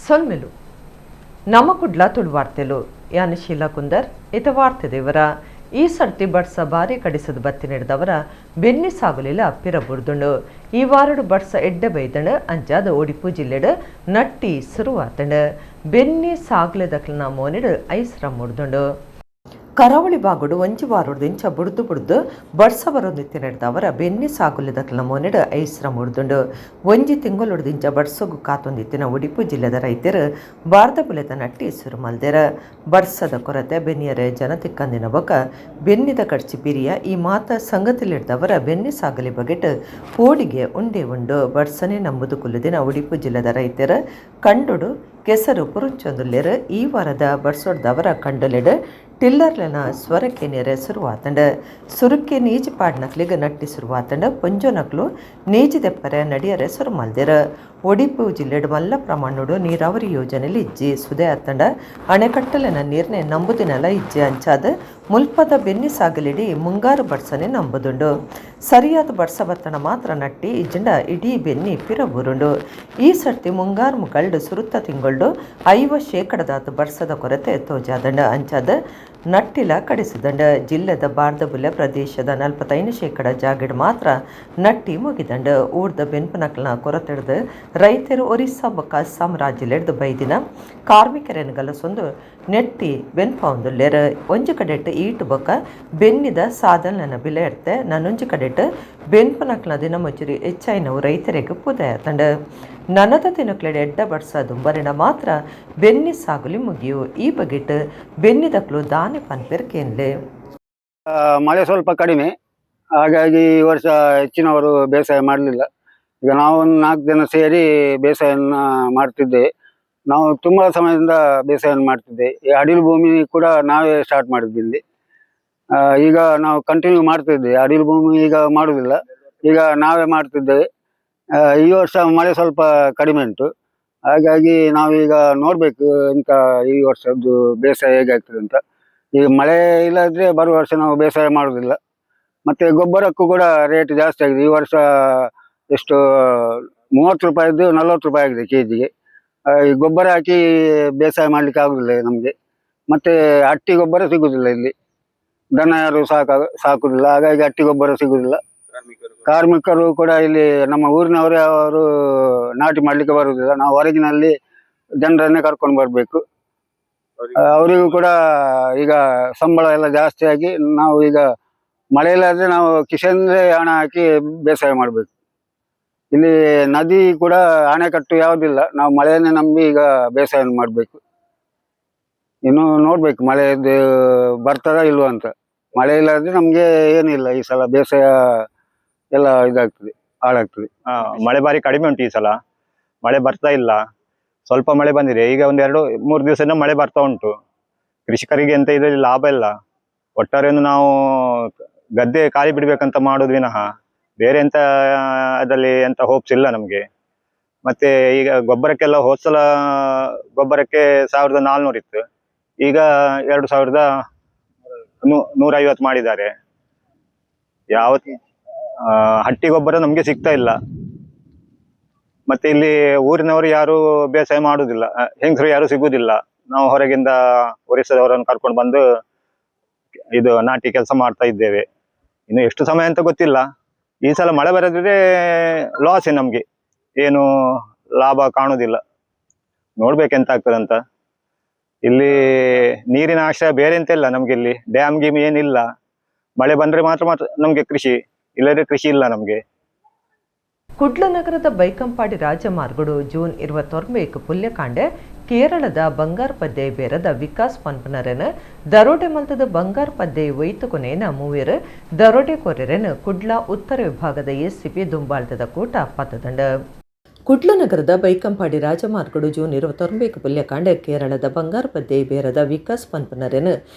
ಸೊಲ್ಮೆಲು ನಮ್ಮ ಕುಡ್ಲ ತುಳುವಾರ್ತೆಲು ಯಾನ್ ಶೀಲಾ ಕುಂದರ್ ಇತ ವಾರ್ತೆ ದೇವರ. ಈ ಸರ್ತಿ ಬಡ್ಸ ಬಾರಿ ಕಡಿಸದ ಬತ್ತಿ ನಡೆದವರ ಬೆನ್ನಿ ಸಾಗುಲಿಲ್ಲ ಪಿರಬುರ್ದುಂಡು. ಈ ವಾರಡು ಬಡ್ಸ ಎಡ್ಡೆ ಬೈದಣ ಅಂಚಾದ ಒಡಿಪು ಜಿಲ್ಲೆಡು ನಟ್ಟಿ ಸುರುವಾತಂಡು. ಬೆನ್ನಿ ಸಾಗುಲೆದಕ್ಲನ ಮೋನೆಡು ಐಸ್ರ ಮುಡ್ದುಂಡು. ಕರಾವಳಿ ಬಾಗುಡು ಒಂಜಿ ವಾರೊಡ್ದಿಂಚ ಬುಡ್ದು ಬುಡ್ದು ಬಡ್ಸ ಬರೊಂದಿತ್ತಿ ನಡೆದವರ ಬೆನ್ನಿ ಸಾಗುಲೆದಕ್ಲನ ಮೋನೆಡು ಐಸ್ರ ಮುಡ್ದುಂಡು. ಒಂಜಿ ತಿಂಗೊಲುಡ್ದಿಂಚ ಬಡ್ಸೊಗು ಕಾತೊಂದಿತ್ತಿನ ಒಡಿಪು ಜಿಲ್ಲೆದ ರೈತರು ಭಾರತ ಬುಲೆತ ನಟ್ಟಿ ಸುರು ಮಲ್ದೆರ. ಬಡ್ಸದ ಕೊರತೆ ಬೆನ್ನಿಯರೆ ಜನ ತಿಕ್ಕಂದಿನ ಬೊಕ ಬೆನ್ನಿದ ಕಡ್ಚಿ ಪಿರಿಯ ಈ ಮಾತ ಸಂಗತಿಲಿಡ್ದವರ ಬೆನ್ನಿ ಸಾಗಲಿ ಬಗೆಟ್ ಪೋಡಿಗೆ ಉಂಡೆ ಉಂಡು. ಬಡ್ಸನೆ ನಂಬುದು ಕುಲ್ಲುದಿನ ಒಡಿಪು ಜಿಲ್ಲೆದ ರೈತರು ಕಂಡುಡು ಕೆಸರು ಪುರುಂಚೊಂದುಲ್ಲೆರ್. ಈ ವಾರದ ಬಡ್ಸೊಡ್ದವರ ಕಂಡಲೆಡು ಟಿಲ್ಲರ್ಲೆನ ಸ್ವರಕ್ಕೆ ನೆರೆ ಸುರುವಾತಂಡ. ಸುರುಕ್ಕೆ ನೀಜಿ ಪಾಡ್ನಕ್ಲಿಗೆ ನಟ್ಟಿ ಸುರುವಾತಂಡ. ಪೊಂಜೊನಕ್ಲು ನೇಜಿ ದೆಪ್ಪರೆ ನಡಿಯರೆ ಸುರು ಮಲ್ದೆರ್. ಒಡಿಪು ಜಿಲ್ಲೆಡು ಮಲ್ಲ ಪ್ರಮಾಣಡು ನೀರಾವರಿ ಯೋಜನೆಲಿ ಇಜ್ಜಿ ಸುದೆ ಅತ್ತಂಡ ಅಣೆಕಟ್ಟಲೆನ ನೀರ್ನೆ ನಂಬುದಿನಲ ಇಜ್ಜಿ. ಅಂಚಾದ ಮುಲ್ಪದ ಬೆನ್ನಿ ಸಾಗಲಿಡಿ ಮುಂಗಾರು ಬಡ್ಸನೆ ನಂಬುದುಂಡು. ಸರಿಯಾದ ಬಡ್ಸ ಬತ್ತಣ ಮಾತ್ರ ನಟ್ಟಿ ಇಜ್ಜಿಂಡ ಇಡೀ ಬೆನ್ನಿ ಪಿರಬುರುಂಡು. ಈ ಸರ್ತಿ ಮುಂಗಾರು ಮುಗಲ್ಡು ಸುರುತ್ತ ತಿಂಗಳ್ಡು 50% ಬಡ್ಸದ ಕೊರತೆ ತೋಜಾದಂಡ. ಅಂಚಾದ ನಟ್ಟಿಲ ಕಡಿಸಿದಂಡ. ಜಿಲ್ಲೆದ ಬಾರ್ದಬುಲೆ ಪ್ರದೇಶದ 45% ಜಾಗಡ್ ಮಾತ್ರ ನಟ್ಟಿ ಮುಗಿದಂಡ. ಊರ್ದ ಬೆನ್ಪನಕ್ಲನ ಕೊರತೆಡ್ದು ರೈತರು ಒರಿಸ್ಸಾ ಬೊಕ್ಕ ಅಸ್ಸಾಂ ರಾಜ್ಯಲೆಡ್ದು ಬೈದಿನ ಕಾರ್ಮಿಕರೆನ್ ಗಲಸೊಂದು ನೆಟ್ಟಿ ಬೆನ್ಪೌಂದುಲ್ಲೆರ್. ಒಂಜಿ ಕಡೆಟ್ ಈಟ್ ಬೊಕ್ಕ ಬೆನ್ನಿದ ಸಾಧನನ ಬಿಲೆ ಎಡ್ತೆ ನಾನೊಂಜಿ ಕಡೆಟ್ ಬೆನ್ಪನಕ್ಲನ ದಿನಮಜೂರಿ ಹೆಚ್ಚಾಯಿನವು ರೈತರಿಗೆ ಪುದೆಯಾತಂಡ. ನನದ ದಿನಕ್ಲೆಡ್ ಎಡ್ಡ ಬಡ್ಸ ದುಂಬರಿನ ಮಾತ್ರ ಬೆನ್ನಿ ಸಾಗುಲಿ ಮುಗಿಯು. ಈ ಬಗೆಟ್ ಬೆನ್ನಿದಕ್ಲು ದಾನೆ ಪನ್ಪೆರ್ ಕೇನ್ಲೆ. ಮಳೆ ಸ್ವಲ್ಪ ಕಡಿಮೆ, ಹಾಗಾಗಿ ಈ ವರ್ಷ ಹೆಚ್ಚಿನವರು ಬೇಸಾಯ ಮಾಡಲಿಲ್ಲ. ಈಗ ನಾವು ಒಂದು 4 ಜನ ಸೇರಿ ಬೇಸಾಯವನ್ನು ಮಾಡ್ತಿದ್ದೇವೆ. ನಾವು ತುಂಬ ಸಮಯದಿಂದ ಬೇಸಾಯವನ್ನು ಮಾಡ್ತಿದ್ದೇವೆ. ಈ ಅಡಿಲು ಭೂಮಿ ಕೂಡ ನಾವೇ ಸ್ಟಾರ್ಟ್ ಮಾಡಿದ್ದು ಇಲ್ಲಿ. ಈಗ ನಾವು ಕಂಟಿನ್ಯೂ ಮಾಡ್ತಿದ್ದೇವೆ. ಅಡಿಲು ಭೂಮಿ ಈಗ ಮಾಡುವುದಿಲ್ಲ, ಈಗ ನಾವೇ ಮಾಡ್ತಿದ್ದೇವೆ. ಈ ವರ್ಷ ಮಳೆ ಸ್ವಲ್ಪ ಕಡಿಮೆ ಉಂಟು, ಹಾಗಾಗಿ ನಾವೀಗ ನೋಡಬೇಕು ಎಂತ ಈ ವರ್ಷದ್ದು ಬೇಸಾಯ ಹೇಗಾಗ್ತದೆ ಅಂತ. ಈಗ ಮಳೆ ಇಲ್ಲದ್ರೆ ಬರುವ ವರ್ಷ ನಾವು ಬೇಸಾಯ ಮಾಡುವುದಿಲ್ಲ. ಮತ್ತೆ ಗೊಬ್ಬರಕ್ಕೂ ಕೂಡ ರೇಟ್ ಜಾಸ್ತಿ ಆಗಿದೆ. ಈ ವರ್ಷ ಎಷ್ಟು 30 ರೂಪಾಯಿದ್ದು 40 ರೂಪಾಯಿ ಆಗಿದೆ ಕೆ ಜಿಗೆ. ಈ ಗೊಬ್ಬರ ಹಾಕಿ ಬೇಸಾಯ ಮಾಡಲಿಕ್ಕೆ ಆಗುದಿಲ್ಲ ನಮಗೆ. ಮತ್ತೆ ಹಟ್ಟಿ ಗೊಬ್ಬರ ಸಿಗುದಿಲ್ಲ ಇಲ್ಲಿ, ದನ ಯಾರು ಸಾಕುದಿಲ್ಲ, ಹಾಗಾಗಿ ಹಟ್ಟಿ ಗೊಬ್ಬರ ಸಿಗುದಿಲ್ಲ. ಕಾರ್ಮಿಕರು ಕೂಡ ಇಲ್ಲಿ ನಮ್ಮ ಊರಿನವರೇ ಅವರು ನಾಟಿ ಮಾಡ್ಲಿಕ್ಕೆ ಬರುವುದಿಲ್ಲ. ನಾವು ಹೊರಗಿನಲ್ಲಿ ಜನರನ್ನೇ ಕರ್ಕೊಂಡು ಬರಬೇಕು. ಅವರಿಗೂ ಕೂಡ ಈಗ ಸಂಬಳ ಎಲ್ಲ ಜಾಸ್ತಿ ಆಗಿ ನಾವು ಈಗ ಮಳೆ ಇಲ್ಲಾದ್ರೆ ನಾವು ಕಿಸೆಂದ್ರೆ ಹಣ ಹಾಕಿ ಬೇಸಾಯ ಮಾಡಬೇಕು. ಇಲ್ಲಿ ನದಿ ಕೂಡ ಅಣೆಕಟ್ಟು ಯಾವುದಿಲ್ಲ, ನಾವು ಮಳೆಯನ್ನೇ ನಂಬಿ ಈಗ ಬೇಸಾಯ ಮಾಡಬೇಕು. ಇನ್ನು ನೋಡ್ಬೇಕು ಮಳೆದು ಬರ್ತದ ಇಲ್ವಾ ಅಂತ. ಮಳೆ ಇಲ್ಲಾದ್ರೆ ನಮ್ಗೆ ಏನಿಲ್ಲ, ಈ ಸಲ ಬೇಸಾಯ ಎಲ್ಲ ಇದಾಗ್ತದೆ, ಹಾಳಾಗ್ತದೆ. ಮಳೆ ಬಾರಿ ಕಡಿಮೆ ಉಂಟು ಈ ಸಲ, ಮಳೆ ಬರ್ತಾ ಇಲ್ಲ. ಸ್ವಲ್ಪ ಮಳೆ ಬಂದಿದೆ ಈಗ, ಒಂದು 2-3 ದಿವಸದಿಂದ ಮಳೆ ಬರ್ತಾ ಉಂಟು. ಕೃಷಿಕರಿಗೆ ಎಂತ ಇದರಲ್ಲಿ ಲಾಭ ಇಲ್ಲ. ಒಟ್ಟಾರೆ ನಾವು ಗದ್ದೆ ಖಾಲಿ ಬಿಡ್ಬೇಕಂತ ಮಾಡೋದು ವಿನಃ ಬೇರೆ ಎಂತ ಅದರಲ್ಲಿ ಎಂತ ಹೋಪ್ಸ್ ಇಲ್ಲ ನಮಗೆ. ಮತ್ತೆ ಈಗ ಗೊಬ್ಬರಕ್ಕೆಲ್ಲ ಹೋದ ಸಲ ಗೊಬ್ಬರಕ್ಕೆ 1400 ಇತ್ತು, ಈಗ 2150 ಮಾಡಿದ್ದಾರೆ. ಯಾವ ಹಟ್ಟಿ ಗೊಬ್ಬರ ನಮಗೆ ಸಿಗ್ತಾ ಇಲ್ಲ. ಮತ್ತೆ ಇಲ್ಲಿ ಊರಿನವರು ಯಾರು ಬೇಸಾಯ ಮಾಡುದಿಲ್ಲ, ಹೆಂಗಸರು ಯಾರು ಸಿಗುದಿಲ್ಲ. ನಾವು ಹೊರಗಿಂದ ಒರಿಸ್ಸಾದವರನ್ನು ಕರ್ಕೊಂಡು ಬಂದು ಇದು ನಾಟಿ ಕೆಲಸ ಮಾಡ್ತಾ ಇದ್ದೇವೆ. ಇನ್ನು ಎಷ್ಟು ಸಮಯ ಅಂತ ಗೊತ್ತಿಲ್ಲ. ಈ ಸಲ ಮಳೆ ಬರದಿದ್ರೆ ಲಾಸ್ ನಮ್ಗೆ, ಏನು ಲಾಭ ಕಾಣುದಿಲ್ಲ. ನೋಡ್ಬೇಕೆಂತ ಆಗ್ತದಂತ. ಇಲ್ಲಿ ನೀರಿನ ಆಶ್ರಯ ಬೇರೆ ಎಂತ ಇಲ್ಲ ನಮ್ಗೆ, ಇಲ್ಲಿ ಡ್ಯಾಮ್ ಗೀಮ್ ಏನಿಲ್ಲ. ಮಳೆ ಬಂದ್ರೆ ಮಾತ್ರ ಮಾತ್ರ ನಮ್ಗೆ ಕೃಷಿ, ಇಲ್ಲದ್ರೆ ಕೃಷಿ ಇಲ್ಲ ನಮ್ಗೆ. ಕುಡ್ಲ ನಗರದ ಬೈಕಂಪಾಡಿ ರಾಜಮಾರ್ಗಡು ಜೂನ್ 29 ಪುಲ್ಯಕಾಂಡೆ ಕೇರಳದ ಬಂಗಾರ್ ಪದ್ಯ ಬೇರದ ವಿಕಾಸ್ ಪನ್ಪನರನ್ ದರೋಡೆ ಮಲ್ತದ ಬಂಗಾರ್ ಪದ್ಯ ಒಯ್ತುಕೊನೇನ ಮೂವೆರ್ ದರೋಡೆ ಕೊರೆರನ್ ಕುಡ್ಲ ಉತ್ತರ ವಿಭಾಗದ ಎಸಿಪಿ ದುಂಬಾಳ್ತದ ಕೂಟ ಪತ್ತದಂಡ. ಕುಡ್ಲ ನಗರದ ಬೈಕಂಪಾಡಿ ರಾಜಮಾರ್ಗಡು ಜೂನ್ 29 ಪುಲ್ಯಕಾಂಡೆ ಕೇರಳದ ಬಂಗಾರಪದ್ದೆ ಬೇರದ ವಿಕಾಸ್ ಪನ್ಪನರೆನ್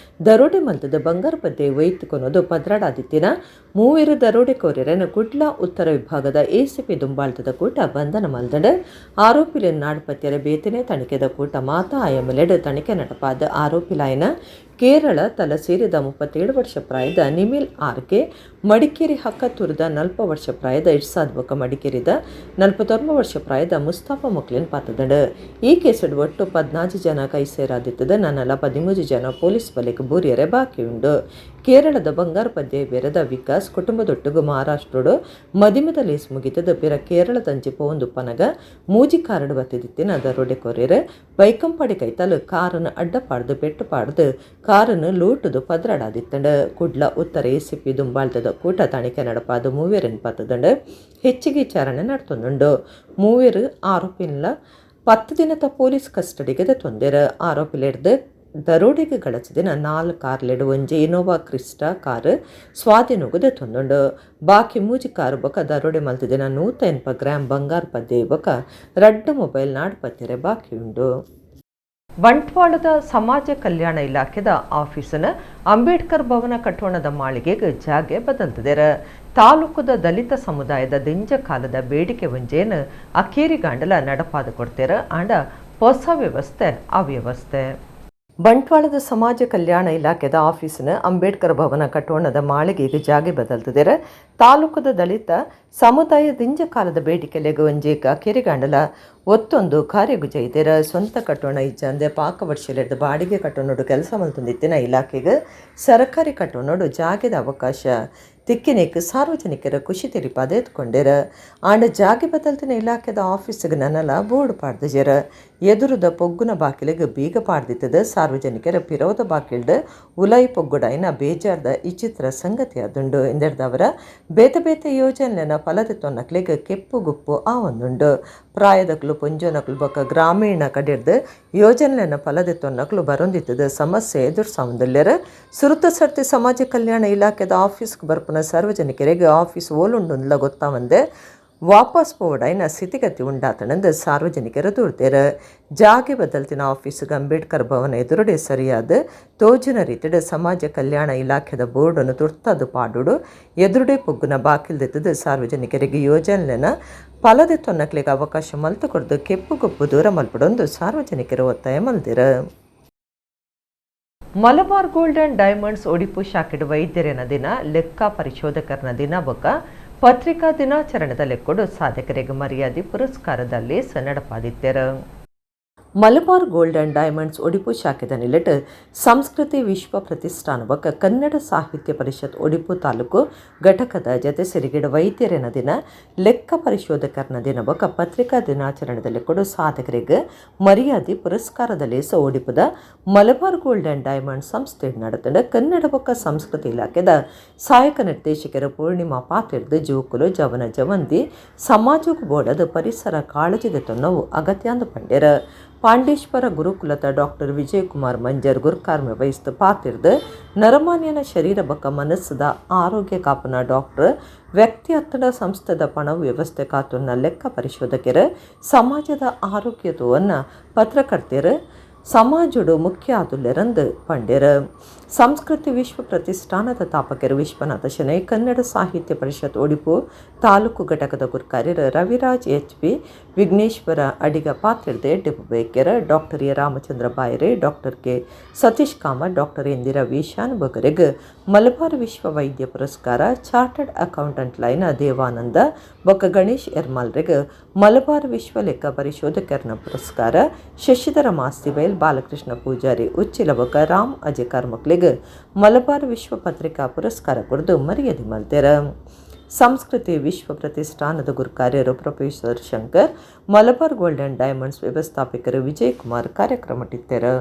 ದರೋಡೆ ಮಲ್ತದ ಬಂಗಾರಪದ್ದೆ ಒಯ್ತುಕೊನೋದು ಪದ್ರಾಡಾದಿತ್ತಿನ ಮೂವೆರು ದರೋಡೆ ಕೋರೆರನ್ ಕುಡ್ಲ ಉತ್ತರ ವಿಭಾಗದ ಎಸಿಪಿ ದುಂಬಾಳ್ತದ ಕೂಟ ಬಂಧನ ಮಲ್ದಂಡ. ಆರೋಪಿಲೆನ್ ನಾಡ್ಪತ್ಯರ ಬೇತನೆ ತನಿಖೆದ ಕೂಟ ಮಾತಾ ಆಯಮಲೆಡ್ ತನಿಖೆ ನಡಪಾದ ಆರೋಪಿಲಾಯನ Kerala ತಲಸೇರಿದ 37 ವರ್ಷ ಪ್ರಾಯದ ನಿಮಿಲ್ ಆರ್ಕೆ, ಮಡಿಕೇರಿ ಹಕ್ಕತೂರದ 40 ವರ್ಷ ಪ್ರಾಯದ ಇರ್ಸಾದ್ ಬೊಕ ಮಡಿಕೇರಿದ 49 ವರ್ಷ ಪ್ರಾಯದ ಮುಸ್ತಾಫಾ ಮೊಕ್ಲಿನ್ ಪಾತದಂಡು. ಈ ಕೇಸಡ್ ಒಟ್ಟು 14 ಜನ ಕೈ ಸೇರಾದಿತ್ತದ ನನ್ನಲ 13 ಜನ ಪೊಲೀಸ್ ಬಲೆಗೆ ಬೂರಿಯರೆ ಬಾಕಿ ಉಂಡು. ಕೇರಳದ ಬಂಗಾರಪದ್ಯ ಬೇರದ ವಿಕಾಸ್ ಕುಟುಂಬದೊಟ್ಟುಗು ಮಹಾರಾಷ್ಟ್ರೋಡು ಮದಿಮದ ಲೇಸ್ ಮುಗಿತದ ಪಿರ ಕೇರಳದಂಚಿ ಪೋಂದು ಪನಗ ಮೂಜಿ ಕಾರಡು ಬತ್ತಿದಿತ್ತಿನ ದರೋಡೆ ಕೊರಿಯರ್ ಬೈಕಂಪಾಡಿ ಕೈತಲು ಕಾರನ್ನು ಅಡ್ಡ ಪಾಡ್ದು ಪೆಟ್ಟು ಪಾಡ್ದು ಕಾರನ್ನು ಲೂಟುದು ಪದ್ರಾಡಾದಿತ್ತಂಡು. ಕುಡ್ಲ ಉತ್ತರ ಎಸಿಪಿ ದುಂಬಾಳ್ತದ ಕೂಟ ತಣಿಕೆ ನಡಪಾದು ಮೂವೇರನ್ ಪತ್ತದಂಡು ಹೆಚ್ಚಿಗೆ ವಿಚಾರಣೆ ನಡ್ತೊಂದುಂಡು. ಮೂವೇರು ಆರೋಪಿನ 10 ದಿನದ ಪೊಲೀಸ್ ಕಸ್ಟಡಿಗೆ ತೊಂದರೆ. ಆರೋಪಿಲೆಡ್ದು ದರೋಡೆಗೆ ಗಳಚಿದಿನ 4 ಕಾರ್ಲೆಡು ಒಂಜಿ Innova Crysta car ಸ್ವಾಧೀನಗುದ ತೊಂದುಂಡು. ಬಾಕಿ ಮೂಜಿ ಕಾರು ಬೊಕ ದರೋಡೆ ಮಲ್ತಿದಿನ 180 ಗ್ರಾಂ ಬಂಗಾರ ಪದ್ಯ ಬೊಕ 2 ಮೊಬೈಲ್ ನಾಡು ಪತ್ತಿರೆ ಬಾಕಿ ಉಂಡು. ಬಂಟ್ವಾಳದ ಸಮಾಜ ಕಲ್ಯಾಣ ಇಲಾಖೆದ ಆಫೀಸನ ಅಂಬೇಡ್ಕರ್ ಭವನ ಕಟ್ಟೋಣದ ಮಾಳಿಗೆಗೆ ಜಾಗೆ ಬದಲ್ತಿದ್ದಾರೆ. ತಾಲೂಕುದ ದಲಿತ ಸಮುದಾಯದ ದಿಂಜ ಕಾಲದ ಬೇಡಿಕೆ ಒಂಜೇನು ಅಕೇರಿಗಾಂಡಲ ನಡಪಾದ ಕೊಡ್ತೇರ ಆಂಡ ಹೊಸ ವ್ಯವಸ್ಥೆ ಅವ್ಯವಸ್ಥೆ. ಬಂಟ್ವಾಳದ ಸಮಾಜ ಕಲ್ಯಾಣ ಇಲಾಖೆದ ಆಫೀಸಿನ ಅಂಬೇಡ್ಕರ್ ಭವನ ಕಟ್ಟೋಣದ ಮಾಳಿಗೆಗೆ ಜಾಗೆ ಬದಲ್ತಿದ್ದಾರೆ. ತಾಲೂಕದ ದಲಿತ ಸಮುದಾಯ ದಿಂಜ ಕಾಲದ ಬೇಡಿಕೆಲೆಗೆ ಒಂಜಿ ಕೆರೆಗಾಂಡಲ ಒತ್ತೊಂದು ಕಾರ್ಯಗುಜ ಇದ್ದೀರ. ಸ್ವಂತ ಕಟ್ಟೋಣ ಇಜ್ಜಂದೆ ಪಾಕ ವರ್ಷಲೆಡ್ದು ಬಾಡಿಗೆ ಕಟ್ಟೋಣೋಡು ಕೆಲಸ ಮಲ್ತೊಂದಿತ್ತಿನ ಇಲಾಖೆಗೆ ಸರಕಾರಿ ಕಟ್ಟೋಣೋಡು ಜಾಗೆದ ಅವಕಾಶ ತಿಕ್ಕಿನೇಕ್ ಸಾರ್ವಜನಿಕರ ಖುಷಿ ತೆರಿಪಾದ ಎತ್ಕೊಂಡಿರ. ಆಂಡ ಜಾಗೆ ಬದಲ್ತಿನ ಇಲಾಖೆದ ಆಫೀಸಿಗೆ ನನ್ನಲ ಬೋರ್ಡ್ ಪಾಡ್ದಜರ. ಎದುರುದ ಪೊಗ್ಗುನ ಬಾಕಿಲಿಗೆ ಬೀಗ ಪಾಡ್ದಿತ್ತದ ಸಾರ್ವಜನಿಕರ ಪಿರೋದ ಬಾಕಿಲ್ಡ್ ಉಲೈ ಪೊಗ್ಗುಡೈನ ಬೇಜಾರ್ದ ವಿಚಿತ್ರ ಸಂಗತಿ ಅದುಂಡು. ಇಂದೆಡ್ದವರ ಬೇತೆ ಬೇತೆ ಯೋಜನೆನ ಫಲದ ತೊನ್ನಕ್ಲಿಗೆ ಕೆಪ್ಪು ಗುಪ್ಪು ಆ ಒಂದುಂಡು. ಪ್ರಾಯದಕ್ಲು ಪೊಂಜೋನಕ್ಲು ಬೊಕ್ಕ ಗ್ರಾಮೀಣ ಕಡೆರ್ದು ಯೋಜನೆನ ಫಲದ ತೊನ್ನಕ್ಲು ಬರೊಂದಿತ್ತದ ಸಮಸ್ಯೆ ಎದುರ್ಸಾವಂದುಲ್ಲೆರ್. ಸುರುತ ಸರ್ತಿ ಸಮಾಜ ಕಲ್ಯಾಣ ಇಲಾಖೆದ ಆಫೀಸ್ಗೆ ಬರ್ಪುನ ಸಾರ್ವಜನಿಕರಿಗೆ ಆಫೀಸ್ ಓಲುಂಡುಂದ್ಲ ಗೊತ್ತಾವಂದೆ ವಾಪಸ್ ಪೋವಡೈನ ಸ್ಥಿತಿಗತಿ ಉಂಡಾತಣಂದು ಸಾರ್ವಜನಿಕರು ದೂರ್ದೇರ್. ಜಾಗೆ ಬದಲ್ತಿನ ಆಫೀಸ್ಗೆ ಅಂಬೇಡ್ಕರ್ ಭವನ ಎದುರುಡೆ ಸರಿಯಾದ ತೋಜಿನ ರೀತಿಡ್ ಸಮಾಜ ಕಲ್ಯಾಣ ಇಲಾಖೆದ ಬೋರ್ಡನ್ನು ತುರ್ತಾದು ಪಾಡುಡು ಎದುರುಡೆ ಪೊಗ್ಗುನ ಬಾಕಿಲ್ದೆತ್ತದು ಸಾರ್ವಜನಿಕರಿಗೆ ಯೋಜನೆನ ಫಲದ ತೊನ್ನಕ್ಲಿಗೆ ಅವಕಾಶ ಮಲ್ತು ಕೊಡ್ದು ಕೆಪ್ಪು ಗೊಪ್ಪು ದೂರ ಮಲ್ಪಡೊಂದು ಸಾರ್ವಜನಿಕರು ಒತ್ತಾಯ ಮಲ್ದಿರ. Malabar gold and diamonds Odipu ಶಾಖೆಡ್ ವೈದ್ಯರನ ದಿನ, ಲೆಕ್ಕ ಪರಿಶೋಧಕರನ ದಿನ ಬೊಕ್ಕ ಪತ್ರಿಕಾ ದಿನಾಚರಣೆದ ಲೆಕ್ಕೊಡು ಸಾಧಕರಿಗೆ ಮರ್ಯಾದೆ ಪುರಸ್ಕಾರದಲ್ಲಿ ನಡಪಾದಿತ್ತೆರು. Malabar gold and diamonds Odipu ಶಾಖೆದ ನಿಲೆಟ್ ಸಂಸ್ಕೃತಿ ವಿಶ್ವ ಪ್ರತಿಷ್ಠಾನ ಬೊಕ್ಕ ಕನ್ನಡ ಸಾಹಿತ್ಯ ಪರಿಷತ್ ಒಡಿಪು ತಾಲೂಕು ಘಟಕದ ಜತೆ ಸಿರಿಗಿಡ ವೈದ್ಯರನ ದಿನ, ಲೆಕ್ಕ ಪರಿಶೋಧಕರನ ದಿನ ಬೊಕ್ಕ ಪತ್ರಿಕಾ ದಿನಾಚರಣೆದಲ್ಲಿ ಕೊಡು ಸಾಧಕರಿಗೆ ಮರ್ಯಾದೆ ಪುರಸ್ಕಾರದಲ್ಲಿ ಒಡಿಪುದ ಮಲಬಾರ್ gold and diamonds ಸಂಸ್ಥೆ ನಡೆತಂಡ ಕನ್ನಡ ಬೊಕ್ಕ ಸಂಸ್ಕೃತಿ ಇಲಾಖೆದ ಸಹಾಯಕ ನಿರ್ದೇಶಕರು ಪೂರ್ಣಿಮಾ ಪಾತಿರ್ದು ಜೋಕುಲು ಜವನ ಜವಂತಿ ಸಮಾಜಕ್ಕೂ ಬೋಡದ ಪರಿಸರ ಕಾಳಜಿದ ತೊನ್ನವು ಅಗತ್ಯ ಅಂದು ಪಂಡ್ಯರ. ಪಾಂಡೇಶ್ವರ ಗುರುಕುಲದ ಡಾಕ್ಟರ್ ವಿಜಯಕುಮಾರ್ ಮಂಜರ್ ಗುರುಕಾರ್ಮೆ ವಹಿಸ್ತು ಪಾತಿರ್ದು ನರಮಾನ್ಯನ ಶರೀರ ಬಕ್ಕ ಮನಸ್ಸದ ಆರೋಗ್ಯ ಕಾಪನ ಡಾಕ್ಟರ್ ವ್ಯಕ್ತಿ ಅತ್ತಡ ಸಂಸ್ಥೆದ ಪಣವು ವ್ಯವಸ್ಥೆ ಕಾತುನ್ನ ಲೆಕ್ಕ ಪರಿಶೋಧಕರು ಸಮಾಜದ ಆರೋಗ್ಯತ್ವವನ್ನು ಪತ್ರಕರ್ತೆಯರು ಸಮಾಜಡು ಮುಖ್ಯ ಆದುಲ್ಲೆರಂದು ಪಂಡ್ಯರು. ಸಂಸ್ಕೃತಿ ವಿಶ್ವ ಪ್ರತಿಷ್ಠಾನದ ತಾಪಕರು ವಿಶ್ವನಾಥ ಶೆಣೈ, ಕನ್ನಡ ಸಾಹಿತ್ಯ ಪರಿಷತ್ ಒಡಿಪು ತಾಲೂಕು ಘಟಕದ ಗುರುಕಾರ್ಯರು ರವಿರಾಜ್ ಎಚ್ ಪಿ, ವಿಘ್ನೇಶ್ವರ ಅಡಿಗ ಪಾತ್ರೆದ ಎಡ್ಡೆಪು doctor A Ramachandra Bayare, doctor K Satish Kamath, doctor Indira V ಶಾನ್ಭೋಗರಿಗೆ ಮಲಬಾರ್ ವಿಶ್ವ ವೈದ್ಯ ಪುರಸ್ಕಾರ, chartered accountant line Devananda ಬೊಕ್ಕ ಗಣೇಶ್ ಎರ್ಮಾಲ್ರಿಗೆ ಮಲಬಾರ್ ವಿಶ್ವ ಲೆಕ್ಕ ಪರಿಶೋಧಕರನ ಪುರಸ್ಕಾರ, ಶಶಿಧರ ಮಾಸ್ತಿಬೈಲ್, ಬಾಲಕೃಷ್ಣ ಪೂಜಾರಿ ಉಚ್ಚಿಲ ಬೊಕ್ಕ ರಾಮ್ ಅಜೇಕಾರ್ ಮಕ್ಳಿಗೆ ಮಲಬಾರ್ ವಿಶ್ವ ಪತ್ರಿಕಾ ಪುರಸ್ಕಾರ ಕೊಡದು ಮರ್ಯಾದೆ ಮಲ್ತೆರ. ಸಂಸ್ಕೃತಿ ವಿಶ್ವ ಪ್ರತಿಷ್ಠಾನದ ಗುರುಕಾರ್ಯರು professor Shankar, Malabar gold and diamonds ವ್ಯವಸ್ಥಾಪಕರು ವಿಜಯ್ ಕುಮಾರ್ ಕಾರ್ಯಕ್ರಮ ಇತ್ತೆರು.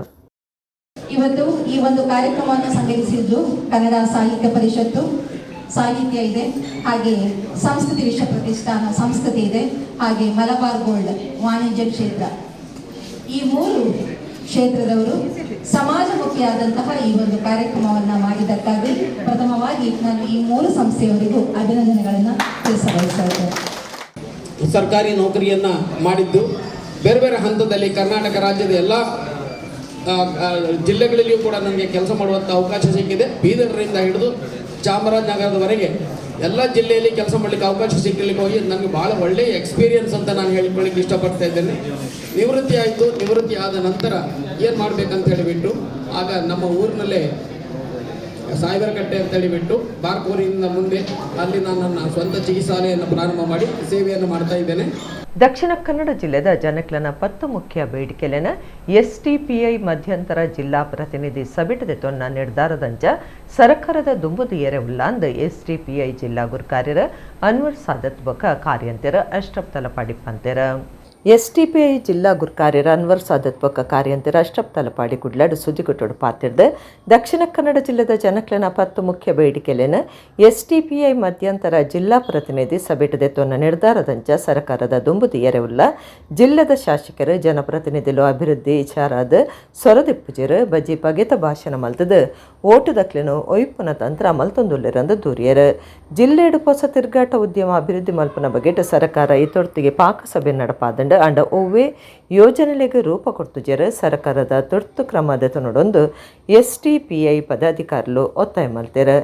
ಇವತ್ತು ಈ ಒಂದು ಕಾರ್ಯಕ್ರಮವನ್ನು ಸಂಘಟಿಸಿದ್ದು ಕನ್ನಡ ಸಾಹಿತ್ಯ ಪರಿಷತ್ತು ಸಾಹಿತ್ಯ ಇದೆ, ಹಾಗೆ ಸಂಸ್ಕೃತಿ ವಿಶ್ವ ಪ್ರತಿಷ್ಠಾನ ಸಂಸ್ಕೃತಿ ಇದೆ, ಹಾಗೆ ಮಲಬಾರ್ ಗೋಲ್ಡ್ ವಾಣಿಜ್ಯ ಕ್ಷೇತ್ರ, ಈ ಮೂರು ಕ್ಷೇತ್ರದವರು ಸಮಾಜಮುಖಿಯಾದಂತಹ ಈ ಒಂದು ಕಾರ್ಯಕ್ರಮವನ್ನು ಮಾಡಿದ್ದಕ್ಕಾಗಿ ಪ್ರಥಮವಾಗಿ ನಾನು ಈ ಮೂರು ಸಂಸ್ಥೆಯವರಿಗೂ ಅಭಿನಂದನೆಗಳನ್ನು ತಿಳಿಸಬಯಸ್ತಾ ಇದ್ದೇನೆ. ಸರ್ಕಾರಿ ನೌಕರಿಯನ್ನು ಮಾಡಿದ್ದು ಬೇರೆ ಬೇರೆ ಹಂತದಲ್ಲಿ ಕರ್ನಾಟಕ ರಾಜ್ಯದ ಎಲ್ಲ ಜಿಲ್ಲೆಗಳಲ್ಲಿಯೂ ಕೂಡ ನನಗೆ ಕೆಲಸ ಮಾಡುವಂಥ ಅವಕಾಶ ಸಿಕ್ಕಿದೆ. ಬೀದರ್ರಿಂದ ಹಿಡಿದು ಚಾಮರಾಜನಗರದವರೆಗೆ ಎಲ್ಲ ಜಿಲ್ಲೆಯಲ್ಲಿ ಕೆಲಸ ಮಾಡಲಿಕ್ಕೆ ಅವಕಾಶ ಸಿಕ್ಕಲಿಕ್ಕೆ ಹೋಗಿ ನನಗೆ ಭಾಳ ಒಳ್ಳೆಯ ಎಕ್ಸ್ಪೀರಿಯನ್ಸ್ ಅಂತ ನಾನು ಹೇಳಿಕೊಳ್ಳಿಕ್ಕೆ ಇಷ್ಟಪಡ್ತಾ ಇದ್ದೇನೆ. ನಿವೃತ್ತಿ ಆಯಿತು. ನಿವೃತ್ತಿ ಆದ ನಂತರ ಏನು ಮಾಡಬೇಕಂತ ಹೇಳಿಬಿಟ್ಟು ಆಗ ನಮ್ಮ ಊರಿನಲ್ಲೇ ಸಾಹೇಬರಕಟ್ಟೆ ಅಂತ ಹೇಳಿಬಿಟ್ಟು ಬಾರ್ಕೂರಿನಿಂದ ಮುಂದೆ ಅಲ್ಲಿ ನಾನು ನನ್ನ ಸ್ವಂತ ಚಿಕಿತ್ಸಾಲಯನ್ನು ಪ್ರಾರಂಭ ಮಾಡಿ ಸೇವೆಯನ್ನು ಮಾಡ್ತಾ ಇದ್ದೇನೆ. ದಕ್ಷಿಣ ಕನ್ನಡ ಜಿಲ್ಲೆದ ಜನಕ್ಲನ 10 ಮುಖ್ಯ ಬೇಡಿಕೆಲೆನ ಎಸ್ಡಿಪಿಐ ಮಧ್ಯಂತರ ಜಿಲ್ಲಾ ಪ್ರತಿನಿಧಿ ಸಭೆಟದೆ ತೊನ್ನ ನಿರ್ಧಾರದಂಚ ಸರ್ಕಾರದ ದುಂಬುದು ಎರೆವುಲ್ಲ ಅಂದ್ ಎಸ್ಡಿಪಿಐ ಜಿಲ್ಲಾ ಗುರ್ಕಾರ್ಯರ ಅನ್ವರ್ ಸಾದತ್ ಬೊಕ ಕಾರ್ಯಂತೆರ ಅಶ್ರಫ್ ತಲಪಾಡಿ ಪಂತೆರ. ಎಸ್ಡಿಪಿಐ ಜಿಲ್ಲಾ ಗುರ್ಕಾರ್ಯರ ಅನ್ವರ್ ಸಾದತ್ ಬೊಕ ಕಾರ್ಯಂತೆರ ಅಶ್ರಫ್ ತಲಪಾಡಿ ಕುಡ್ಲಾಡು ಸುದ್ದಿಗುಟ್ಟೋಡು ಪಾತಿರ್ದು ದಕ್ಷಿಣ ಕನ್ನಡ ಜಿಲ್ಲೆದ ಜನಕ್ಲನ 10 ಮುಖ್ಯ ಬೇಡಿಕೆಲೆನ ಎಸ್ಡಿಪಿಐ ಮಧ್ಯಂತರ ಜಿಲ್ಲಾ ಪ್ರತಿನಿಧಿ ಸಭೆಟದೆ ತೊನ್ನ ನಿರ್ಧಾರದಂಚ ಸರ್ಕಾರದ ದುಂಬುದು ಎರೆವುಲ್ಲ ಜಿಲ್ಲೆದ ಶಾಸಕರು ಜನಪ್ರತಿನಿಧಿಲು ಅಭಿವೃದ್ಧಿ ವಿಚಾರಾದ ಸೊರದಿಪ್ಪುಜರು ಬಜಿ ಪಗೆತ ಭಾಷಣ ಮಲ್ತದು ಓಟುದಕ್ಲೆನು ಒಯ್ಪುನ ತಂತ್ರ ಮಲ್ತೊಂದುಲ್ಲೆರಂದು ದೂರಿಯರು. ಜಿಲ್ಲೆಡು ಹೊಸ ತಿರುಗಾಟ ಉದ್ಯಮ ಅಭಿವೃದ್ಧಿ ಮಲ್ಪನ ಬಗೆಟ್ ಸರ್ಕಾರ ಇತೊರ್ತಿಗೆ ಪಾಕ ಸಭೆ ನಡಪಾದಂಡು ಅಂಡ ಒವ್ವೆ ಯೋಜನೆಲೆಗೆ ರೂಪ ಕೊಡ್ತುಜರು ಸರ್ಕಾರದ ತುರ್ತು ಕ್ರಮ ದೆತೊನೊಡೊಂದು ಎಸ್ಡಿಪಿಐ ಪದಾಧಿಕಾರಿಲು ಒತ್ತಾಯ ಮಲ್ತೆರು.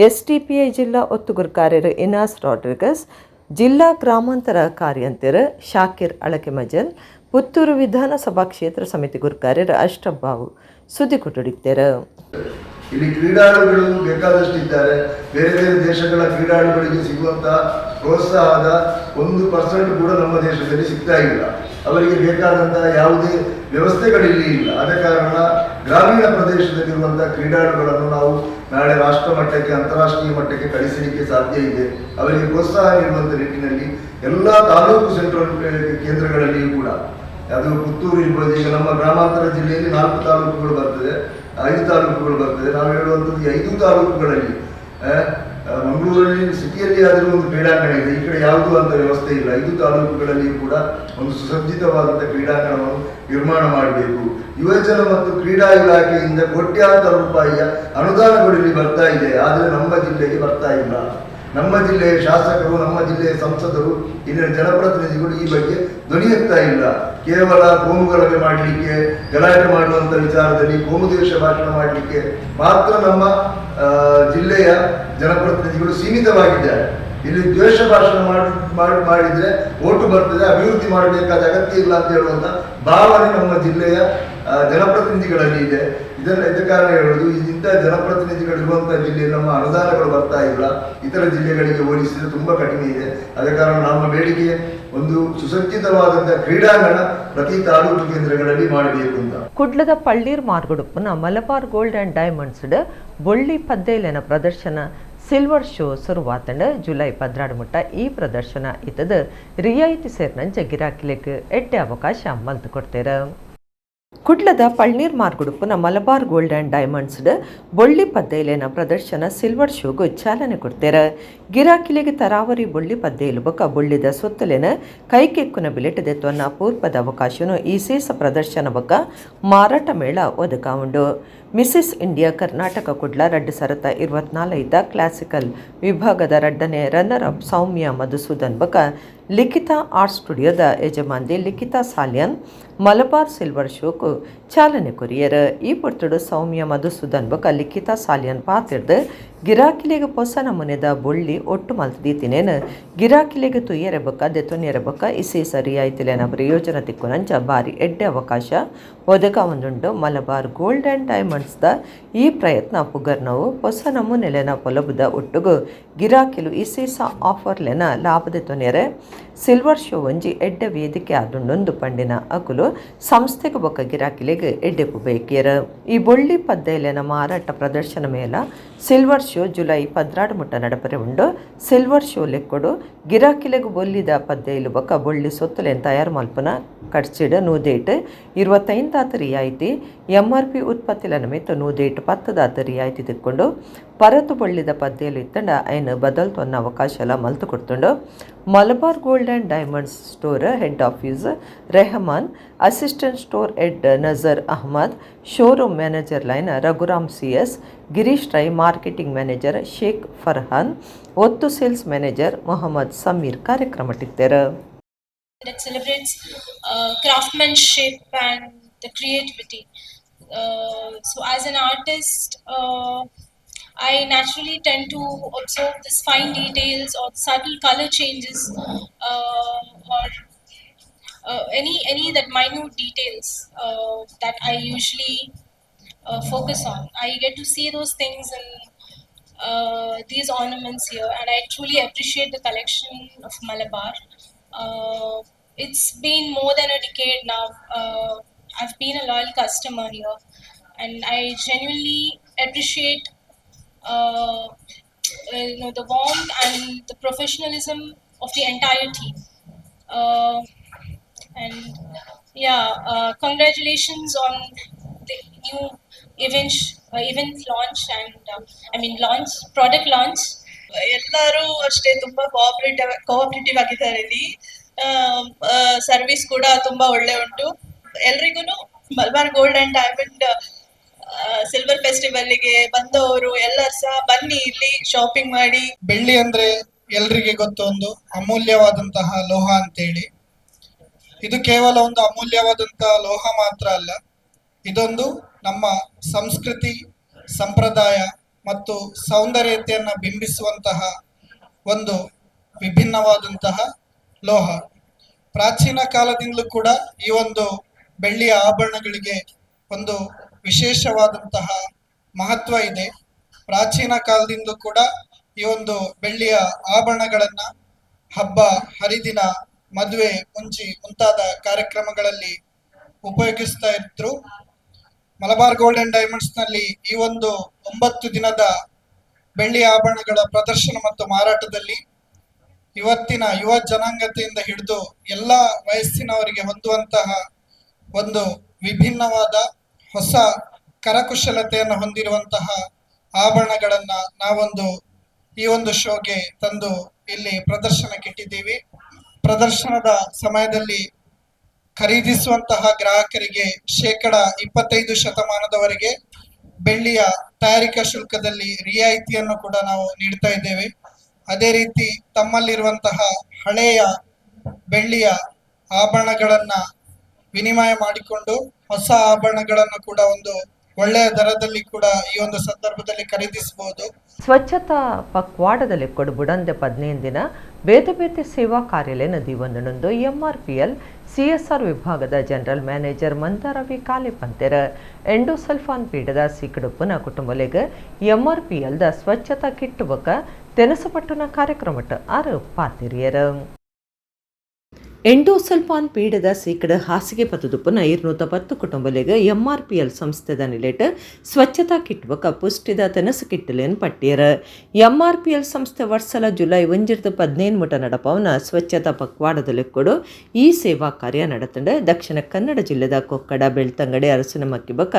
ಎಸ್ಡಿಪಿಐ ಜಿಲ್ಲಾ ಒತ್ತುಗುರ್ಕಾರ್ಯರು ಇನಾಸ್ ರಾಡ್ರಿಗಸ್, ಜಿಲ್ಲಾ ಗ್ರಾಮಾಂತರ ಕಾರ್ಯಂತೆರು ಶಾಕಿರ್ ಅಳಕೆಮಜಲ್, ಪುತ್ತೂರು ವಿಧಾನಸಭಾ ಕ್ಷೇತ್ರ ಸಮಿತಿ ಗುರ್ಕಾರ್ಯರು ಅಷ್ಟಬಾವು ಸುದ್ದಿ ಕೊಟ್ಟುಡಿತ್ತೇರು. ಇಲ್ಲಿ ಕ್ರೀಡಾಳುಗಳು ಬೇಕಾದಷ್ಟಿದ್ದಾರೆ. ಬೇರೆ ಬೇರೆ ದೇಶಗಳ ಕ್ರೀಡಾಳುಗಳಿಗೆ ಸಿಗುವಂತಹ ಪ್ರೋತ್ಸಾಹದ 1% ಕೂಡ ನಮ್ಮ ದೇಶದಲ್ಲಿ ಸಿಗ್ತಾ ಇಲ್ಲ. ಅವರಿಗೆ ಬೇಕಾದಂತಹ ಯಾವುದೇ ವ್ಯವಸ್ಥೆಗಳಿಲ್ಲಿ ಇಲ್ಲ. ಆದ ಕಾರಣ ಗ್ರಾಮೀಣ ಪ್ರದೇಶದಲ್ಲಿರುವಂತಹ ಕ್ರೀಡಾಳುಗಳನ್ನು ನಾವು ನಾಳೆ ರಾಷ್ಟ್ರ ಮಟ್ಟಕ್ಕೆ, ಅಂತಾರಾಷ್ಟ್ರೀಯ ಮಟ್ಟಕ್ಕೆ ಕಳಿಸಲಿಕ್ಕೆ ಸಾಧ್ಯ ಇದೆ. ಅವರಿಗೆ ಪ್ರೋತ್ಸಾಹ ನೀಡುವಂಥ ನಿಟ್ಟಿನಲ್ಲಿ ಎಲ್ಲ ತಾಲೂಕು ಸೆಂಟ್ರಲ್ ಕೇಂದ್ರಗಳಲ್ಲಿಯೂ ಕೂಡ, ಅದು ಪುತ್ತೂರು ಇರ್ಬೋದು, ಈಗ ನಮ್ಮ ಗ್ರಾಮಾಂತರ ಜಿಲ್ಲೆಯಲ್ಲಿ 4 ತಾಲೂಕುಗಳು ಬರ್ತದೆ, 5 ತಾಲೂಕುಗಳು ಬರ್ತದೆ. ನಾವು ಹೇಳುವಂಥದ್ದು ಈ 5 ತಾಲೂಕುಗಳಲ್ಲಿ, ಮಂಗಳೂರಲ್ಲಿ ಸಿಟಿಯಲ್ಲಿ ಆದರೂ ಒಂದು ಕ್ರೀಡಾಂಗಣ ಇದೆ, ಈ ಕಡೆ ಯಾವುದೂ ಅಂತ ವ್ಯವಸ್ಥೆ ಇಲ್ಲ. 5 ತಾಲೂಕುಗಳಲ್ಲಿಯೂ ಕೂಡ ಒಂದು ಸುಸಜ್ಜಿತವಾದಂಥ ಕ್ರೀಡಾಂಗಣವನ್ನು ನಿರ್ಮಾಣ ಮಾಡಬೇಕು. ಯುವಜನ ಮತ್ತು ಕ್ರೀಡಾ ಇಲಾಖೆಯಿಂದ ಕೋಟ್ಯಾಂತರ ರೂಪಾಯಿಯ ಅನುದಾನಗಳು ಇಲ್ಲಿ ಬರ್ತಾ ಇದೆ, ಆದರೆ ನಮ್ಮ ಜಿಲ್ಲೆಗೆ ಬರ್ತಾ ಇಲ್ಲ. ನಮ್ಮ ಜಿಲ್ಲೆಯ ಶಾಸಕರು, ನಮ್ಮ ಜಿಲ್ಲೆಯ ಸಂಸದರು, ಇಲ್ಲಿನ ಜನಪ್ರತಿನಿಧಿಗಳು ಈ ಬಗ್ಗೆ ಧ್ವನಿ ಎತ್ತಾ ಇಲ್ಲ. ಕೇವಲ ಕೋಮು ಗಲಭೆ ಮಾಡಲಿಕ್ಕೆ, ಗಲಾಟೆ ಮಾಡುವಂಥ ವಿಚಾರದಲ್ಲಿ ಕೋಮುದ್ವೇಷ ಭಾಷಣ ಮಾಡಲಿಕ್ಕೆ ಮಾತ್ರ ನಮ್ಮ ಜಿಲ್ಲೆಯ ಜನಪ್ರತಿನಿಧಿಗಳು ಸೀಮಿತವಾಗಿದ್ದಾರೆ. ಇಲ್ಲಿ ದ್ವೇಷ ಭಾಷಣ ಮಾಡಿದರೆ ಓಟು ಬರ್ತದೆ, ಅಭಿವೃದ್ಧಿ ಮಾಡಬೇಕಾದ ಅಗತ್ಯ ಇಲ್ಲ ಅಂತ ಹೇಳುವಂಥ ಭಾವನೆ ನಮ್ಮ ಜಿಲ್ಲೆಯ ಜನಪ್ರತಿನಿಧಿಗಳಲ್ಲಿ ಇದೆ. ಇದರ ಕಾರಣ ಹೇಳುವುದು, ಇಂಥ ಜನಪ್ರತಿನಿಧಿಗಳಿರುವಂಥ ಜಿಲ್ಲೆಯಲ್ಲಿ ನಮ್ಮ ಅನುದಾನಗಳು ಬರ್ತಾ ಇಲ್ಲ, ಇತರ ಜಿಲ್ಲೆಗಳಿಗೆ ಹೋಲಿಸಿದರೆ ತುಂಬ ಕಡಿಮೆ ಇದೆ. ಅದ ಕಾರಣ ನಮ್ಮ ಬೇಡಿಕೆ ಒಂದು ಸುಸಜ್ಜಿತವಾದಂಥ ಕ್ರೀಡಾಂಗಣ ಪ್ರತಿ ತಾಲೂಕು ಕೇಂದ್ರಗಳಲ್ಲಿ ಮಾಡಬೇಕು ಅಂತ. ಕುಡ್ಲದ ಪಳ್ಳೀರ್ ಮಾರ್ಗಡುಪ್ಪುನ ಮಲಬಾರ್ gold and diamonds ಬೊಳ್ಳಿ ಪದ್ದೇಲೆನ ಪ್ರದರ್ಶನ ಸಿಲ್ವರ್ ಶೋ ಶುರುವಾತಂಡ ಜುಲೈ 12 ಮುಟ್ಟ ಈ ಪ್ರದರ್ಶನ ಇತ್ತದ ರಿಯಾಯಿತಿ ಸೇರಿನಂಚ ಗಿರಾಕಿಲೆಗ್ ಎಡ್ಡೆ ಅವಕಾಶ ಮಲ್ತು ಕೊಡ್ತೇರ. ಕುಡ್ಲದ Palnir ಮಾರ್ಗುಡುಪ್ಪುನ Malabar gold and diamonds ಬೊಳ್ಳಿ ಪದ್ದೇಲೆನ ಪ್ರದರ್ಶನ ಸಿಲ್ವರ್ ಶೋಗು ಚಾಲನೆ ಕೊಡ್ತೇರ. ಗಿರಾಕಿಲೆಗೆ ತರಾವರಿ ಬೊಳ್ಳಿ ಪದ್ದೇಲು ಬೊಕ ಬೊಳ್ಳಿದ ಸೊತ್ತಲೆನ ಕೈಕೆಕ್ಕುನ ಬಿಲೆಟದೆ ತೊನ್ನ ಪೂರ್ಪದ ಅವಕಾಶನು ಈ ಸೇಸ ಪ್ರದರ್ಶನ ಬೊಕ ಮಾರಾಟ ಮೇಳ ಒದಕಾವುಂಡು. Mrs India Karnataka Kudla 2024 classical ವಿಭಾಗದ 2ನೇ ರನ್ನರ್ ಅಪ್ ಸೌಮ್ಯ ಮಧುಸೂದನ್ ಬೊಕ ಲಿಖಿತಾ ಆರ್ಟ್ ಸ್ಟುಡಿಯೋದ ಯಜಮಾನ್ದಿ ಲಿಖಿತಾ ಸಾಲ್ಯನ್ ಮಲಬಾರ್ ಸಿಲ್ವರ್ ಶೋಕು ಚಾಲನೆ ಕೊರಿಯರ್. ಈ ಪೊರ್ತುಡು ಸೌಮ್ಯ ಮಧುಸೂದನ್ ಬೊಕ ಲಿಖಿತಾ ಸಾಲ್ಯನ್ ಪಾತಿರ್ದು ಗಿರಾಕಿಲೆಗ್ ಪೊಸ ನಮೂನೆದ ಬೊಳ್ಳಿ ಒಟ್ಟು ಮಲ್ತದೀತಿನೇನು ಗಿರಾಕಿಲೆಗ್ ತುಯ್ಯರೆ ಬೊಕ ದೆತೊನ್ಯರೆ ಬೊಕ ಇಸೇಸ ರಿಯಾಯಿತಿಲೆನ ಪ್ರಯೋಜನ ತಿಕ್ಕುನಂಚ ಬಾರಿ ಎಡ್ಡೆ ಅವಕಾಶ ಒದಗಾವೊಂದುಂಡು. Malabar gold and diamonds the ಈ ಪ್ರಯತ್ನ ಪುಗರ್ನವು ಪೊಸ ನಮೂನೆಲೆನ ಪೊಲಬುದ ಒಟ್ಟುಗು ಗಿರಾಕಿಲು ಇಸೇಸ ಆಫರ್ಲೆನ ಲಾಭದ ತೊನೆರೆ ಸಿಲ್ವರ್ ಶೋ ಒಂಜಿ ಎಡ್ಡೆ ವೇದಿಕೆ ಆದುಂಡೊಂದು ಪಂಡಿನ ಅಕುಲು ಸಂಸ್ಥೆಗೆ ಬೊಕ ಗಿರಾಕಿಲೆಗ್ ಎಡ್ಡೆಪು ಬೇಕಿಯರ್. ಈ ಬೊಳ್ಳಿ ಪದ್ದೇಲೆನ ಮಾರಾಟ ಪ್ರದರ್ಶನ ಮೇಲ silver show July 12 ಮುಟ್ಟ ನಡಪರೆ ಉಂಡು. ಸಿಲ್ವರ್ ಶೋ ಲೆಕ್ಕೊಡು ಗಿರಾಕಿಲೆಗ್ ಬೊಲ್ಲಿದ ಪದ್ದೇಲು ಬೊಕ ಬೊಳ್ಳಿ ಸೊತ್ತುಲೆನ್ ತಯಾರು ಮಲ್ಪುನ ಖರ್ಚಿಡ್ 125 ರಿಯಾಯಿತಿ, ಎಂಆರ್ಪಿ ಉತ್ಪತ್ತಿಲ ನಿಮಿತ್ತ 110 ರಿಯಾಯಿತಿ ತಿಕ್ಕೊಂಡು ಪರತು ಬೊಳ್ಳಿದ ಪದ್ದೇಲು ಇತ್ತಂಡ ಐನ್ ಬದಲ್ ತೊನ್ನ ಅವಕಾಶ ಎಲ್ಲ ಮಲ್ತು ಕೊಡ್ತುಂಡು. Malabar gold and diamonds store head office Rehman, assistant store head Nazar Ahmed, showroom manager line Raghuram CS, Girish Rai, marketing manager Sheikh Farhan, ಒತ್ತು ಸೇಲ್ಸ್ ಮ್ಯಾನೇಜರ್ ಮೊಹಮ್ಮದ್ ಸಮೀರ್ ಕಾರ್ಯಕ್ರಮಟ್ಟಿದ್ದರು. That celebrates craftsmanship and the creativity. So as an artist, I naturally tend to observe these fine details or subtle color changes or any that minute details that I usually focus on. I get to see those things in these ornaments here, and I truly appreciate the collection of Malabar. It's been more than a decade now. I've been a loyal customer here, and I genuinely appreciate the warmth and the professionalism of the entire team. And yeah, congratulations on the new event launch and I mean launch product launch. ಎಲ್ಲರೂ ಅಷ್ಟೇ ತುಂಬಾ cooperative ಆಗಿದ್ದಾರೆ ಇಲ್ಲಿ. Service ಕೂಡ ತುಂಬಾ ಒಳ್ಳೆ ಉಂಟು. ಎಲ್ರಿಗೂ Malabar gold and diamond silver ಫೆಸ್ಟಿವಲ್ಗೆ ಬಂದವರು ಎಲ್ಲರೂ ಸಹ ಬನ್ನಿ, ಇಲ್ಲಿ ಶಾಪಿಂಗ್ ಮಾಡಿ. ಬೆಳ್ಳಿ ಅಂದ್ರೆ ಎಲ್ರಿಗೆ ಗೊತ್ತು, ಒಂದು ಅಮೂಲ್ಯವಾದಂತಹ ಲೋಹ ಅಂತೇಳಿ. ಇದು ಕೇವಲ ಒಂದು ಅಮೂಲ್ಯವಾದಂತಹ ಲೋಹ ಮಾತ್ರ ಅಲ್ಲ, ಇದೊಂದು ನಮ್ಮ ಸಂಸ್ಕೃತಿ, ಸಂಪ್ರದಾಯ ಮತ್ತು ಸೌಂದರ್ಯತೆಯನ್ನು ಬಿಂಬಿಸುವಂತಹ ಒಂದು ವಿಭಿನ್ನವಾದಂತಹ ಲೋಹ. ಪ್ರಾಚೀನ ಕಾಲದಿಂದಲೂ ಕೂಡ ಈ ಒಂದು ಬೆಳ್ಳಿಯ ಆಭರಣಗಳಿಗೆ ಒಂದು ವಿಶೇಷವಾದಂತಹ ಮಹತ್ವ ಇದೆ. ಪ್ರಾಚೀನ ಕಾಲದಿಂದಲೂ ಕೂಡ ಈ ಒಂದು ಬೆಳ್ಳಿಯ ಆಭರಣಗಳನ್ನ ಹಬ್ಬ, ಹರಿದಿನ, ಮದುವೆ, ಮುಂಜಿ ಮುಂತಾದ ಕಾರ್ಯಕ್ರಮಗಳಲ್ಲಿ ಉಪಯೋಗಿಸ್ತಾ ಇದ್ರು. ಮಲಬಾರ್ gold and diamonds ನಲ್ಲಿ ಈ ಒಂದು 9 ದಿನದ ಬೆಳ್ಳಿ ಆಭರಣಗಳ ಪ್ರದರ್ಶನ ಮತ್ತು ಮಾರಾಟದಲ್ಲಿ ಇವತ್ತಿನ ಯುವ ಜನಾಂಗತೆಯಿಂದ ಹಿಡಿದು ಎಲ್ಲ ವಯಸ್ಸಿನವರಿಗೆ ಹೊಂದುವಂತಹ ಒಂದು ವಿಭಿನ್ನವಾದ ಹೊಸ ಕರಕುಶಲತೆಯನ್ನು ಹೊಂದಿರುವಂತಹ ಆಭರಣಗಳನ್ನ ನಾವೊಂದು ಈ ಒಂದು ಶೋಗೆ ತಂದು ಇಲ್ಲಿ ಪ್ರದರ್ಶನಕ್ಕಿಟ್ಟಿದ್ದೀವಿ. ಪ್ರದರ್ಶನದ ಸಮಯದಲ್ಲಿ ಖರೀದಿಸುವಂತಹ ಗ್ರಾಹಕರಿಗೆ 25% ಬೆಳ್ಳಿಯ ತಯಾರಿಕಾ ಶುಲ್ಕದಲ್ಲಿ ರಿಯಾಯಿತಿಯನ್ನು ಕೂಡ ನಾವು ನೀಡ್ತಾ ಇದ್ದೇವೆ. ಅದೇ ರೀತಿ ತಮ್ಮಲ್ಲಿರುವಂತಹ ಹಳೆಯ ಬೆಳ್ಳಿಯ ಆಭರಣಗಳನ್ನ ವಿನಿಮಯ ಮಾಡಿಕೊಂಡು ಹೊಸ ಆಭರಣಗಳನ್ನು ಕೂಡ ಒಂದು ಒಳ್ಳೆಯ ದರದಲ್ಲಿ ಕೂಡ ಈ ಒಂದು ಸಂದರ್ಭದಲ್ಲಿ ಖರೀದಿಸಬಹುದು. ಸ್ವಚ್ಛತಾ ಪಕ್ವಾಡದಲ್ಲಿ ಕೊಡುಬುಡಂದೆ 15 ದಿನ ಬೇತೆ ಬೇತೆ ಸೇವಾ ಕಾರ್ಯಾಲಯ ದೀವೊಂದನೊಂದು ಎಂಆರ್ಪಿಎಲ್ ಸಿಎಸ್ಆರ್ ವಿಭಾಗದ ಜನರಲ್ ಮ್ಯಾನೇಜರ್ ಮಂದಾರ ವಿ ಕಾಲೆ ಪಂತೆರ ಎಂಡೋಸಲ್ಫಾನ್ ಪೀಡದ ಸಿಕ್ಕಡುಪ್ಪನ ಕುಟುಂಬಲೆಗ್ ಎಂಆರ್ಪಿಎಲ್ದ ಸ್ವಚ್ಛತಾ ಕಿಟ್ಟುಬಕ ತೆನಸುಪಟ್ಟಣ ಕಾರ್ಯಕ್ರಮಟ ಆರು ಪಾತಿರಿಯರು. ಎಂಡೋಸಲ್ಫಾನ್ ಪೀಡದ ಸೀಕಡ ಹಾಸಿಗೆ ಪತ್ತದುಪ್ಪನ 210 ಕುಟುಂಬಲೆಗ್ ಎಂಆರ್ಪಿಎಲ್ ಸಂಸ್ಥೆದ ನಿಲೆಟ್ ಸ್ವಚ್ಛತಾ ಕಿಟ್ಬಕ ಪುಷ್ಟಿದ ತೆನಸು ಕಿಟ್ಟಲೇನು ಪಟ್ಟಿಯರ. ಎಂಆರ್ಪಿಎಲ್ ಸಂಸ್ಥೆ ವರ್ಷಲ ಜುಲೈ 1-15 ಮುಟ ನಡಪವನ ಸ್ವಚ್ಛತಾ ಪಕ್ವಾಡದಲ್ಲಿ ಕೊಡು ಈ ಸೇವಾ ಕಾರ್ಯ ನಡತಂಡ. ದಕ್ಷಿಣ ಕನ್ನಡ ಜಿಲ್ಲೆದ ಕೊಕ್ಕಡ, ಬೆಳ್ತಂಗಡಿ, ಅರಸಿನಮಕ್ಕಿ ಬಕ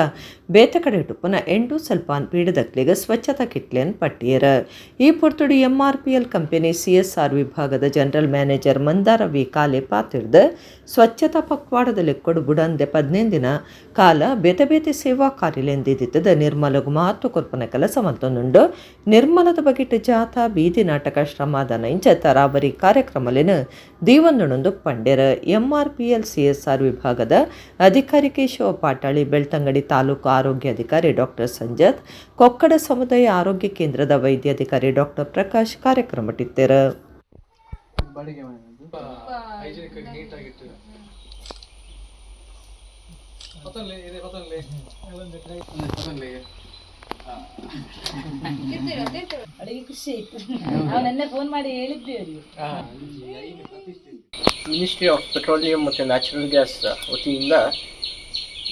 ಬೇತಕಡೆ ಟುಪ್ಪನ ಎಂಡೋಸಲ್ಫಾನ್ ಪೀಡದಕ್ಲಿಗ ಸ್ವಚ್ಛತಾ ಕಿಟ್ಲೇನು ಪಟ್ಟಿಯರ. ಈ ಪೊರ್ತುಡು MRPL company CSR ವಿಭಾಗದ general manager Mandara V Kale ಪಾತಿರ್ದ ಸ್ವಚ್ಛತಾ ಪಕ್ವಾಡದಲ್ಲಿ ಕೊಡು ಬುಡಂದೆ 15 ದಿನ ಕಾಲ ಬೇತೆ ಬೇತೆ ಸೇವಾ ಕಾರ್ಯಲೆಂದಿದ್ದ ನಿರ್ಮಲಗು ಮಹತ್ವ ಕೊರ್ಪನ ಕೆಲಸ ಮತ್ತೊಂದುಂಡು. ನಿರ್ಮಲದ ಬಗೆಟ್ ಜಾಥಾ, ಬೀದಿ ನಾಟಕ, ಶ್ರಮದಾನ ಇಂಚ ತರಾಬರಿ ಕಾರ್ಯಕ್ರಮಲೇನು ದೀವೊಂದೊಂದು ಪಂಡೆರ. ಎಂಆರ್ಪಿಎಲ್ ಸಿಎಸ್ಆರ್ ವಿಭಾಗದ ಅಧಿಕಾರಿ ಕೇಶವ ಪಾಟಾಳಿ, ಬೆಳ್ತಂಗಡಿ ತಾಲೂಕು ಆರೋಗ್ಯ ಅಧಿಕಾರಿ ಡಾಕ್ಟರ್ ಸಂಜತ್, ಕೊಕ್ಕಡ ಸಮುದಾಯ ಆರೋಗ್ಯ ಕೇಂದ್ರದ ವೈದ್ಯಾಧಿಕಾರಿ ಡಾಕ್ಟರ್ ಪ್ರಕಾಶ್ ಕಾರ್ಯಕ್ರಮಟ್ಟಿತ್ತೆರ. ಖುಷಿ ಆಯ್ತು. ನಾವು ನೆನ್ನೆ ಫೋನ್ ಮಾಡಿ ಹೇಳಿದ್ವಿ ಅವರಿಗೆ. Ministry of petroleum ಮತ್ತು ನ್ಯಾಚುರಲ್ ಗ್ಯಾಸ್ ವತಿಯಿಂದ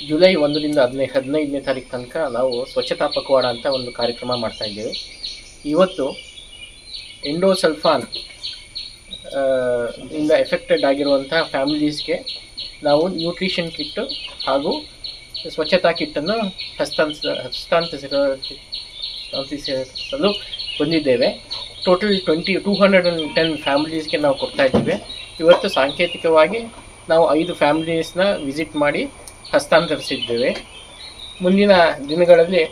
ಜುಲೈ 1ರಿಂದ 15ನೇ ತಾರೀಕು ತನಕ ನಾವು ಸ್ವಚ್ಛತಾ ಪಕ್ವಾಡ ಅಂತ ಒಂದು ಕಾರ್ಯಕ್ರಮ ಮಾಡ್ತಾ ಇದ್ದೇವೆ. ಇವತ್ತು ಎಂಡೋಸಲ್ಫಾನ್ ಇಂದ ಎಫೆಕ್ಟೆಡ್ ಆಗಿರುವಂತಹ ಫ್ಯಾಮಿಲೀಸ್ಗೆ ನಾವು ನ್ಯೂಟ್ರಿಷನ್ ಕಿಟ್ಟು ಹಾಗೂ ಸ್ವಚ್ಛತಾ ಕಿಟ್ಟನ್ನು ಹಸ್ತಾಂತರಿಸಲು ಬಂದಿದ್ದೇವೆ. ಟೋಟಲ್ 210 ಫ್ಯಾಮಿಲೀಸ್ಗೆ ನಾವು ಕೊಡ್ತಾ ಇದ್ದೀವಿ. ಇವತ್ತು ಸಾಂಕೇತಿಕವಾಗಿ ನಾವು 5 ಫ್ಯಾಮಿಲೀಸ್ನ ವಿಸಿಟ್ ಮಾಡಿ ಹಸ್ತಾಂತರಿಸಿದ್ದೇವೆ. ಮುಂದಿನ ದಿನಗಳಲ್ಲಿ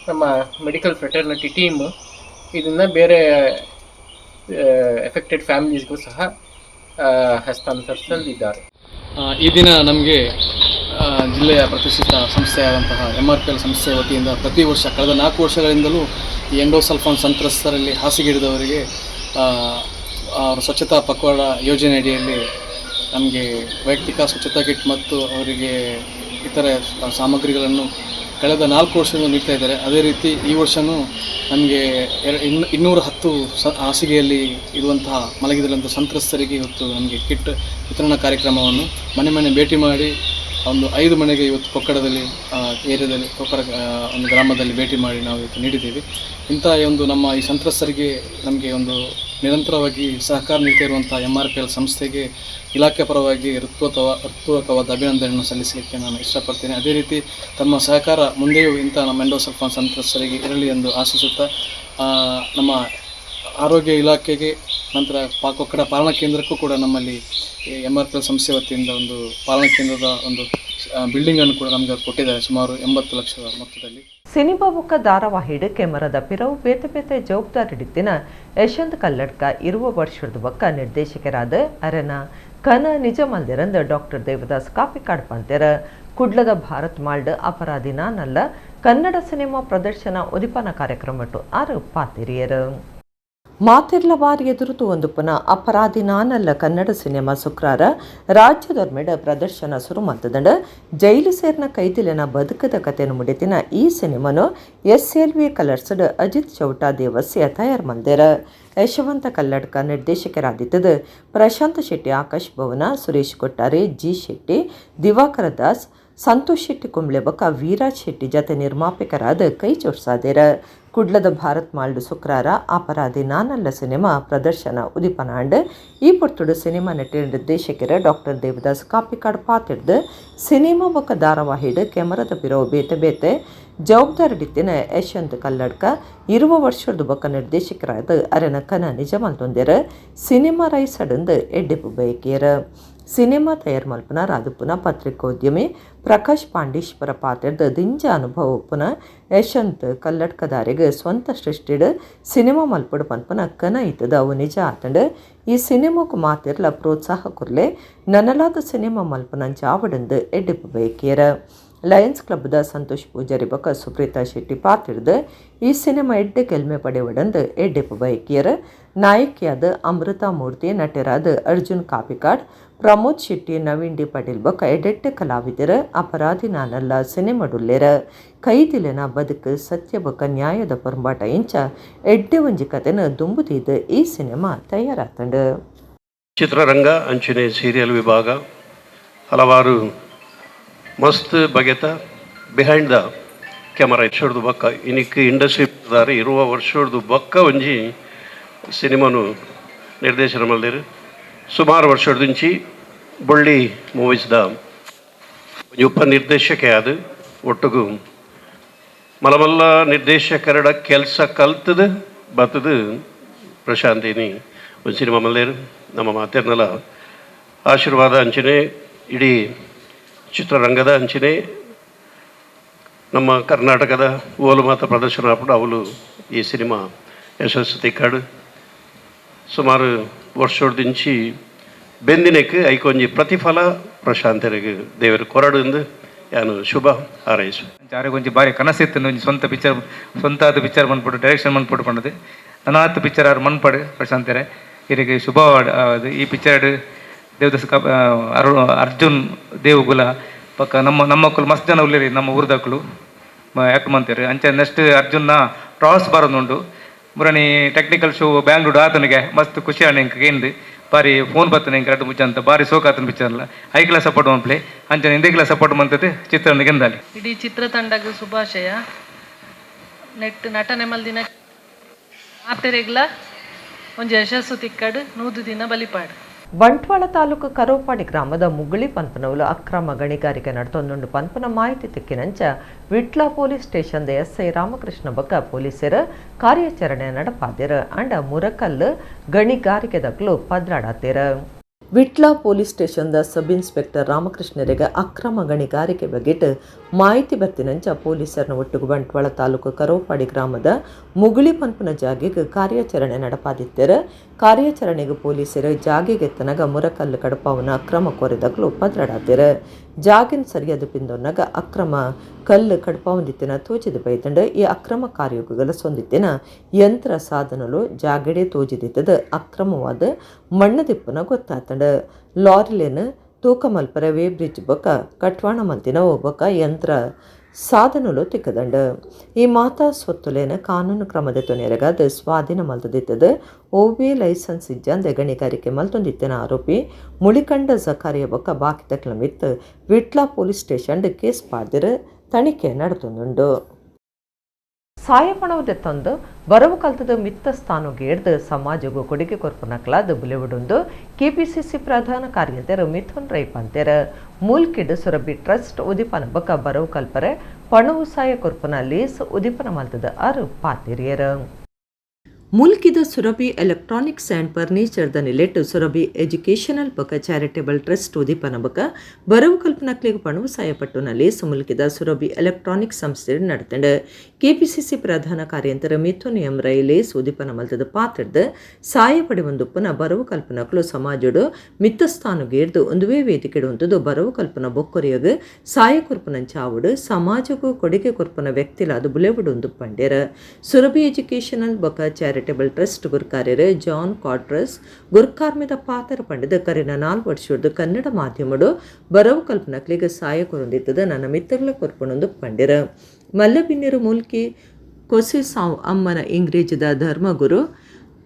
ನಮ್ಮ medical fraternity team ಇದನ್ನು ಬೇರೆ ಎಫೆಕ್ಟೆಡ್ ಫ್ಯಾಮಿಲೀಸ್ಗೂ ಸಹ ಹಸ್ತಾಂತರಿಸಲಿದ್ದಾರೆ. ಈ ದಿನ ನಮಗೆ ಜಿಲ್ಲೆಯ ಪ್ರತಿಷ್ಠಿತ ಸಂಸ್ಥೆಯಾದಂತಹ MRPL ಸಂಸ್ಥೆಯ ವತಿಯಿಂದ ಪ್ರತಿ ವರ್ಷ ಕಳೆದ 4 ವರ್ಷಗಳಿಂದಲೂ ಈ ಎಂಡೋಸಲ್ಫಾನ್ ಸಂತ್ರಸ್ತರಲ್ಲಿ ಹಾಸಿಗೆ ಹಿಡಿದವರಿಗೆ ಅವರ ಸ್ವಚ್ಛತಾ ಪಕ್ವಾಡ ಯೋಜನೆಯಡಿಯಲ್ಲಿ ನಮಗೆ ವೈಯಕ್ತಿಕ ಸ್ವಚ್ಛತಾ ಕಿಟ್ ಮತ್ತು ಅವರಿಗೆ ಇತರೆ ಸಾಮಗ್ರಿಗಳನ್ನು ಕಳೆದ 4 ವರ್ಷದಿಂದ ನೀಡ್ತಾ ಇದ್ದಾರೆ. ಅದೇ ರೀತಿ ಈ ವರ್ಷವೂ ನಮಗೆ 210 ಹಾಸಿಗೆಯಲ್ಲಿ ಇರುವಂತಹ ಮಲಗಿರುವಂಥ ಸಂತ್ರಸ್ತರಿಗೆ ಇವತ್ತು ನಮಗೆ ಕಿಟ್ ವಿತರಣಾ ಕಾರ್ಯಕ್ರಮವನ್ನು ಮನೆ ಮನೆ ಭೇಟಿ ಮಾಡಿ ಒಂದು 5 ಮನೆಗೆ ಇವತ್ತು ಕೊಕ್ಕಡದಲ್ಲಿ ಏರಿಯಾದಲ್ಲಿ ಕೊಕ್ಕಡ ಒಂದು ಗ್ರಾಮದಲ್ಲಿ ಭೇಟಿ ಮಾಡಿ ನಾವು ಇವತ್ತು ನೀಡಿದ್ದೀವಿ. ಇಂಥ ಒಂದು ನಮ್ಮ ಈ ಸಂತ್ರಸ್ತರಿಗೆ ನಮಗೆ ಒಂದು ನಿರಂತರವಾಗಿ ಸಹಕಾರ ನೀಡ್ತಾ ಇರುವಂಥ MRPL ಸಂಸ್ಥೆಗೆ ಇಲಾಖೆ ಪರವಾಗಿ ಹೃತ್ಪೂರ್ವಕವಾದ ಅಭಿನಂದನೆಯನ್ನು ಸಲ್ಲಿಸಲಿಕ್ಕೆ ನಾನು ಇಷ್ಟಪಡ್ತೇನೆ. ಅದೇ ರೀತಿ ತಮ್ಮ ಸಹಕಾರ ಮುಂದೆಯೂ ಇಂಥ ನಮ್ಮ ಎಂಡೋಸಲ್ಫಾನ್ ಸಂತ್ರಸ್ತರಿಗೆ ಇರಲಿ ಎಂದು ಆಶಿಸುತ್ತಾ ನಮ್ಮ ಆರೋಗ್ಯ ಇಲಾಖೆಗೆ ನಂತರ ಕೊಕ್ಕಡ ಪಾಲನಾ ಕೇಂದ್ರಕ್ಕೂ ಕೂಡ ನಮ್ಮಲ್ಲಿ MRPL ಸಂಸ್ಥೆ ವತಿಯಿಂದ ಒಂದು ಪಾಲನಾ ಕೇಂದ್ರದ ಒಂದು ಬಿಲ್ಡಿಂಗನ್ನು ಕೂಡ ನಮಗೆ ಕೊಟ್ಟಿದ್ದಾರೆ, ಸುಮಾರು 80 ಲಕ್ಷದ ಮೊತ್ತದಲ್ಲಿ. ಸಿನಿಮಾ ಬುಕ್ಕ ಧಾರಾವಾಹಿಡು ಕೆಮರದ ಪಿರವು ಬೇತೆ ಬೇತೆ ಜವಾಬ್ದಾರಿ ಹಿಡಿತಿನ ಯಶವಂತ್ ಕಲ್ಲಡ್ಕ ಇರುವ ವರ್ಷದ ಬಕ್ಕ ನಿರ್ದೇಶಕರಾದ ಅರೆನ ಕನ ನಿಜ ಮಲ್ದಿರಂದ ಡಾಕ್ಟರ್ ದೇವದಾಸ್ ಕಾಪಿಕಾಡ್ ಪಂತೆರ. ಕುಡ್ಲದ ಭಾರತ್ ಮಾಲ್ಡ್ ಅಪರಾಧಿ ನಾನಲ್ಲ ಕನ್ನಡ ಸಿನಿಮಾ ಪ್ರದರ್ಶನ ಉದಿಪನ ಕಾರ್ಯಕ್ರಮಟ್ಟು ಆರು ಪಾತಿರಿಯರು. ಮಾತಿರ್ಲ ಬಾರಿ ಎದುರುತು ಒಂದು ಪುನಃ ಅಪರಾಧಿ ನಾನಲ್ಲ ಕನ್ನಡ ಸಿನಿಮಾ ಶುಕ್ರಾರ ರಾಜ್ಯದೊರ್ಮೆಡ ಪ್ರದರ್ಶನ ಶುರು ಮಲ್ತದಂಡ. ಜೈಲು ಸೇರ್ನ ಕೈದಿಲೆನ ಬದುಕದ ಕಥೆಯನ್ನು ಮುಡಿತಿನ ಈ ಸಿನಿಮಾನು SLV ಕಲರ್ಸ್ಡ್ ಅಜಿತ್ ಚೌಟಾ ದೇವಸ್ಯ ತಯಾರು ಮಲ್ದೇರ. ಯಶವಂತ ಕಲ್ಲಡ್ಕ ನಿರ್ದೇಶಕರಾದಿತ್ತದ ಪ್ರಶಾಂತ್ ಶೆಟ್ಟಿ, ಆಕಾಶ್ ಭವನ, ಸುರೇಶ್ ಕೊಟ್ಟಾರೆ, ಜಿ ಶೆಟ್ಟಿ, ದಿವಾಕರ ದಾಸ್, ಸಂತೋಷ್ ಶೆಟ್ಟಿ ಕುಂಬ್ಳೆ ಬೊಕ್ಕ ವೀರಾಜ್ ಶೆಟ್ಟಿ ಜತೆ ನಿರ್ಮಾಪಕರಾದ ಕೈ ಜೋಡಿಸಾದೇರ. ಕುಡ್ಲದ ಭಾರತ್ ಮಾಲ್ಡ್ ಶುಕ್ರಾರ ಅಪರಾಧಿ ನಾನಲ್ಲ ಸಿನಿಮಾ ಪ್ರದರ್ಶನ ಉದಿಪನಾಂಡ್. ಈ ಪೊರ್ತುಡು ಸಿನಿಮಾ ನಟಿ ನಿರ್ದೇಶಕರ ಡಾಕ್ಟರ್ ದೇವದಾಸ್ ಕಾಪಿಕಾಡ್ ಪಾತಿಡ್ದು ಸಿನಿಮಾ ಬೊಕ್ಕ ಧಾರಾವಾಹಿಡ್ ಕೆಮರದ ಪಿರವು ಬೇತೆ ಬೇತೆ ಜವಾಬ್ದಾರಿ ಯಶವಂತ್ ಕಲ್ಲಡ್ಕ ಇರುವ ವರ್ಷದ ಬೊಕ್ಕ ನಿರ್ದೇಶಕರಾದ ಅರೆನ ಕನ ನಿಜ ಮಲ್ತೊಂದೆರ್. ಸಿನಿಮಾ ರೈಸಡಂದು ಎಡ್ಡೆಪು ಬಯಕಿಯರ್. ಸಿನಿಮಾ ತಯಾರು ಮಲ್ಪನ ರಾದುಪುನ ಪತ್ರಿಕೋದ್ಯಮಿ ಪ್ರಕಾಶ್ ಪಾಂಡೀಶ್ವರ ಪಾತ್ರದ ದಿಂಜ ಅನುಭವ ಪುನ ಯಶವಂತ್ ಕಲ್ಲಡ್ಕದಾರಿಗೆ ಸ್ವಂತ ಸೃಷ್ಟಿಡ್ ಸಿನಿಮಾ ಮಲ್ಪಡು ಪನ್ಪನ ಕನ ಇತ್ತದ ಅವು ನಿಜ ಆತಂಡ್. ಈ ಸಿನಿಮಾకు ಮಾತಿರ್ಲ ಪ್ರೋತ್ಸಾಹ ಕುರ್ಲೆ ನನಲಾದ ಸಿನಿಮಾ ಮಲ್ಪನಂಚ ಆವಡಂದು ಎಡ್ಡೆಪು ಬಯಕಿಯರ್. ಲಯನ್ಸ್ ಕ್ಲಬ್ದ ಸಂತೋಷ್ ಪೂಜಾರಿ ಬೊಕ್ಕ ಸುಪ್ರೀತಾ ಶೆಟ್ಟಿ ಪಾತಿಡ್ದು ಈ ಸಿನಿಮಾ ಎಡ್ಡೆ ಗೆಲ್ಮೆ ಪಡೆವಡಂದು ಎಡ್ಡೆಪು ಬಯಕಿಯರ್. ನಾಯಕಿಯಾದ ಅಮೃತಾ ಮೂರ್ತಿ, ನಟರಾದ ಅರ್ಜುನ್ ಕಾಪಿಕಾಡ್, ಪ್ರಮೋದ್ ಶೆಟ್ಟಿ, ನವೀನ್ ಡಿ ಪಟೇಲ್ ಬೊಕ್ಕ ಎಡೆಟ್ಟೆ ಕಲಾವಿದರ ಅಪರಾಧಿ ನಾನಲ್ಲ ಸಿನಿಮಾಡುಲ್ಲೇರ. ಕೈದಿಲೆನ ಬದುಕು ಸತ್ಯ ಬೊಕ್ಕ ನ್ಯಾಯದ ಪೊರಂಬಾಟ ಇಂಚ ಎಡ್ಡೆ ಒಂಜಿ ಕತೆನ ದುಂಬುದೀದು ಈ ಸಿನಿಮಾ ತಯಾರಾತಂಡು. ಚಿತ್ರರಂಗ ಅಂಚನೆ ಸೀರಿಯಲ್ ವಿಭಾಗ ಹಲವಾರು ಮಸ್ತ್ ಬಗೆತ behind the camera ಇರ್ಷೋಡ್ದು ಬಕ್ಕ ಇನಿಕ್ ಇಂಡಸ್ಟ್ರಿ ಇರುವ ವರ್ಷೋಡ್ದು ಬಕ್ಕ ಒಂಜಿ ಸಿನಿಮಾನು ನಿರ್ದೇಶನ ಮಲ್ದಿರು. ಸುಮಾರು ವರ್ಷದಿಂಚಿ ಬೊಳ್ಳಿ ಮೂವೀಸ್ದ ಒಂಜಿ ಉಪ ನಿರ್ದೇಶಕೆ ಅದು ಒಟ್ಟುಗು ಮಲಮಲ್ಲ ನಿರ್ದೇಶಕರಡ ಕೆಲಸ ಕಲ್ತದ ಬತ್ತದು ಪ್ರಶಾಂತಿನಿ ಒಂದು ಸಿನಿಮಾ ಮಲ್ದೇರು. ನಮ್ಮ ಮಾತಿರ್ನಲ ಆಶೀರ್ವಾದ ಅಂಚನೆ ಇಡೀ ಚಿತ್ರರಂಗದ ಅಂಚನೆ ನಮ್ಮ ಕರ್ನಾಟಕದ ಓಲು ಮಾತ ಪ್ರದರ್ಶನ ಆಪುಂಡು ಅವಳು ಈ ಸಿನಿಮಾ ಯಶಸ್ಸು ತಿಕ್ಕಾಡು. ಸುಮಾರು ವರ್ಷದಿಂಚಿ ಬೆಂದಿನಕ್ಕೆ ಐಕೊಂಜಿ ಪ್ರತಿಫಲ ಪ್ರಶಾಂತರಿಗೆ ದೇವರು ಕೊರಡು ಎಂದು ಯಾನು ಶುಭ ಹಾರೈಸು. ಯಾರಿಗೊಂಜಿ ಬಾರಿ ಕನಸಿತ್ತು ಒಂಜಿ ಸ್ವಂತ ಪಿಕ್ಚರ್, ಸ್ವಂತ ಅದು ಪಿಕ್ಚರ್ ಮನ್ಪಡು ಡೈರೆಕ್ಷನ್ ಮನ್ಪಡು ಪಂಡದು ನನಾತ್ ಪಿಕ್ಚರ್ ಆರು ಮನ್ಪಡು ಪ್ರಶಾಂತರೆ ಇರಿಗೆ ಶುಭ. ಈ ಪಿಕ್ಚರ್ ದೇವದಾಸ್ ಅರ್ಜುನ್ ದೇವುಗುಲ ಪಕ್ಕ ನಮ್ಮ ನಮ್ಮ ಮಕ್ಕಳು ಮಸ್ತ್ ಜನ ಉಳ್ಳೇರಿ, ನಮ್ಮ ಊರ್ದಕ್ಕಳು ಯಾಕೆ ಮಂತೀರಿ ಅಂಚೆ. ನೆಕ್ಸ್ಟ್ ಅರ್ಜುನ್ನ ಟ್ರಾಸ್ ಬರೋದುಂಟು ಮುರಣಿ ಟೆಕ್ನಿಕಲ್ ಶೋ ಬ್ಯಾಂಗ್ಳೂರು ಆತನಿಗೆ ಮಸ್ತ್ ಖುಷಿ ಆಣ ಇಂಕ ಕೇಂದು ಬಾರಿ ಫೋನ್ ಬರ್ತನೆ ಇಂಕ ಎರಡು ಮುಚ್ಚ ಅಂತ ಬಾರಿ ಸೋಕ್ ಆತನ ಪಿಕ್ಚರ್ಲ ಐಕ್ಲ ಸಪೋರ್ಟ್ ಮನ್ಪ್ಲೆ ಅಂಚನೆ ಹಿಂದೆಗ್ಲ ಸಪೋರ್ಟ್ ಮಂತದ್ದು ಚಿತ್ರನ ಗೆಂದಾಲಿ. ಇಡೀ ಚಿತ್ರತಂಡಗೂ ಶುಭಾಶಯ. ನೆಟ್ ನಟನೆ ಮಲ್ದಿನ ಆತೆರೆಗ್ಲ ಒಂಜಿ ಯಶಸ್ಸು ತಿಕ್ಕಡು 100 ದಿನ ಬಲಿಪಾಡು. ಬಂಟ್ವಾಳ ತಾಲೂಕು ಕರೋಪಾಡಿ ಗ್ರಾಮದ ಮುಗುಳಿ ಪನ್ಪನವುಲು ಅಕ್ರಮ ಗಣಿಗಾರಿಕೆ ನಡೆತೊಂದುಂಡು ಪನ್ಪನ ಮಾಹಿತಿ ತಿಕ್ಕಿನಂಚ ವಿಟ್ಲ ಪೊಲೀಸ್ ಸ್ಟೇಷನ್ದ ಎಸ್ಐ ರಾಮಕೃಷ್ಣ ಬೊಕ್ಕ ಪೊಲೀಸರು ಕಾರ್ಯಾಚರಣೆ ನಡಪಾದಿರ ಅಂಡ ಮುರಕಲ್ಲು ಗಣಿಗಾರಿಕೆದಕ್ಲು ಪದ್ರಾಡಾತಿರ. ವಿಟ್ಲ ಪೊಲೀಸ್ ಸ್ಟೇಷನ್ದ ಸಬ್ ಇನ್ಸ್ಪೆಕ್ಟರ್ ರಾಮಕೃಷ್ಣರಿಗೆ ಅಕ್ರಮ ಗಣಿಗಾರಿಕೆ ಬಗೆಟ್ ಮಾಹಿತಿ ಬತ್ತಿನಂಚ ಪೊಲೀಸರನ್ನ ಒಟ್ಟುಗು ಬಂಟ್ವಾಳ ತಾಲೂಕು ಕರೋಪಾಡಿ ಗ್ರಾಮದ ಮುಗುಳಿ ಪನ್ಪನ ಜಾಗೆಗೆ ಕಾರ್ಯಾಚರಣೆ ನಡಪಾದಿತ್ತರ. ಕಾರ್ಯಾಚರಣೆಗೆ ಪೊಲೀಸರು ಜಾಗೆಗೆ ತನಗ ಮುರಕಲ್ಲು ಕಡಪಾವನ ಅಕ್ರಮ ಕೋರಿದಕ್ಲು ಪದ್ರಡಾತಿರ. ಜಾಗಿನ ಸರಿಯಾದ ಪಿಂದೊನ್ನಗ ಅಕ್ರಮ ಕಲ್ಲು ಕಡ್ಪಾವಂದಿತ್ತಿನ ತೋಜಿದ ಬೈತಂಡು ಈ ಅಕ್ರಮ ಕಾರ್ಯೋಗಗಳ ಸೊಂದಿತ್ತಿನ ಯಂತ್ರ ಸಾಧನಲು ಜಾಗಡೆ ತೋಜಿದಿತ್ತದ ಅಕ್ರಮವಾದ ಮಣ್ಣದಿಪ್ಪನ ಗೊತ್ತಾತಂಡು. ಲಾರಿಲೇನು ತೂಕ ಮಲ್ಪರ ವೇ ಬ್ರಿಡ್ಜ್ ಬೊಕ್ಕ ಕಟ್ವಾಣ ಮಲ್ತಿನ ಒಬ್ಬಕ ಯಂತ್ರ ಸಾಧನಲು ತಿಕ್ಕದಂಡ. ಈ ಮಾತಾ ಸ್ವತ್ತುಲೇನ ಕಾನೂನು ಕ್ರಮದ ತೊನೆರಗಾದ ಸ್ವಾಧೀನ ಮಲ್ತದಿತ್ತದ ಓಬಿ ಲೈಸೆನ್ಸ್ ಇಜ್ಜಂದೆ ಗಣಿಗಾರಿಕೆ ಮಲ್ತೊಂದಿತ್ತಿನ ಆರೋಪಿ ಮುಳಿಕಂಡ ಜಕಾರಿಯ ಬೊಕ್ಕ ಬಾಕಿ ತಕ್ಲಮಿತ್ತು ವಿಟ್ಲಾ police station case ಪಾಡ್ದಿರ ತನಿಖೆ ನಡೆತೊಂದುಂಡು. ಸಾಯಪಣವದೆ ತಂದು ಬರವು ಕಲ್ತದ ಮಿತ್ತ ಸ್ಥಾನಗೆ ಹಿಡ್ದು ಸಮಾಜಗೂ ಕೊಡುಗೆ ಕೊರ್ಪುನಕ್ಲಾದ ಬುಲೆವುಡುಂದು ಕೆಪಿಸಿಸಿ ಪ್ರಧಾನ ಕಾರ್ಯಂತೆರು ಮಿಥುನ್ ರೈ ಪಂತೆರ್. ಮೂಲ್ಕಿಡ್ ಸುರಭಿ ಟ್ರಸ್ಟ್ ಉದಿಪನ ಬೊಕ್ಕ ಬರವು ಕಲ್ಪರೆ ಪಣವು ಸಾಯ ಕೊರ್ಪುನ ಲೇಸ್ ಉದಿಪನ ಮಲ್ತದ ಆರು ಪಾತಿರಿಯರು. ಮುಲ್ಕಿದ Surabhi electronics and furniture the ನಿಲೆಟ್ ಸುರಭಿ educational ಬೊಕ ಚಾರಿಟೇಬಲ್ ಟ್ರಸ್ಟ್ ಉದಿಪನ ಬೊಕ ಬರವು ಕಲ್ಪನಕ್ಲೆಗ್ ಪಣವು ಸಾಯಪಟ್ಟುನ ಲೇಸ್ ಮುಲ್ಕಿದ ಸುರಭಿ ಎಲೆಕ್ಟ್ರಾನಿಕ್ಸ್ ಸಂಸ್ಥೆ ನಡೆತಂಡು. ಕೆಪಿಸಿಸಿ ಪ್ರಧಾನ ಕಾರ್ಯಂತರ ಮಿಥುನ್ ಎಂ ರೈ ಲೇಸ್ ಉದಿಪನ ಮಲ್ತದ ಪಾತ್ರದ ಸಾಯ ಪಡೆವಂದುಪ್ಪುನ ಬರವು ಕಲ್ಪನಕ್ಲು ಸಮಾಜಡು ಮಿತ್ತಸ್ಥಾನಗೇರ್ದು ಒಂದುವೇ ವೇದಿಕೆಡುವಂಥದ್ದು ಬರವು ಕಲ್ಪನ ಬೊಕ್ಕೊರಿಯಗ್ ಸಾಯ ಕೊರ್ಪುನ ಚಾವುಡು ಸಮಾಜಕ್ಕೂ ಕೊಡುಗೆ ಕೊರ್ಪುನ ವ್ಯಕ್ತಿಲಾದ ಬುಲೆವುಡು ಪಂಡ್ಯರ. ಸುರಭಿ ಎಜುಕೇಶನಲ್ ಬೊಕ ಚಾರಿಟೇಬಲ್ ಟ್ರಸ್ಟ್ ಗುರ್ಕಾರ್ಯರು ಜಾನ್ ಕಾಟ್ರಸ್ ಗುರ್ಕಾರ್ಮಿದ ಪಾತ್ರ ಪಂಡಿದ ಕರಿನ 4 ವರ್ಷದ ಕನ್ನಡ ಮಾಧ್ಯಮಡು ಬರವು ಕಲ್ಪನಕ್ಲಿಗೆ ಸಾಯ ಕೊರೊಂದಿತ್ತದ ನನ್ನ ಮಿತ್ರಗಳ ಕೊರ್ಪಣೊಂದು ಪಂಡಿರ. ಮಲ್ಲಬಿನ್ನಿರು ಮೂಲ್ಕಿ ಕೊಸಿಸಾವ್ ಅಮ್ಮನ ಇಂಗ್ರೇಜದ ಧರ್ಮಗುರು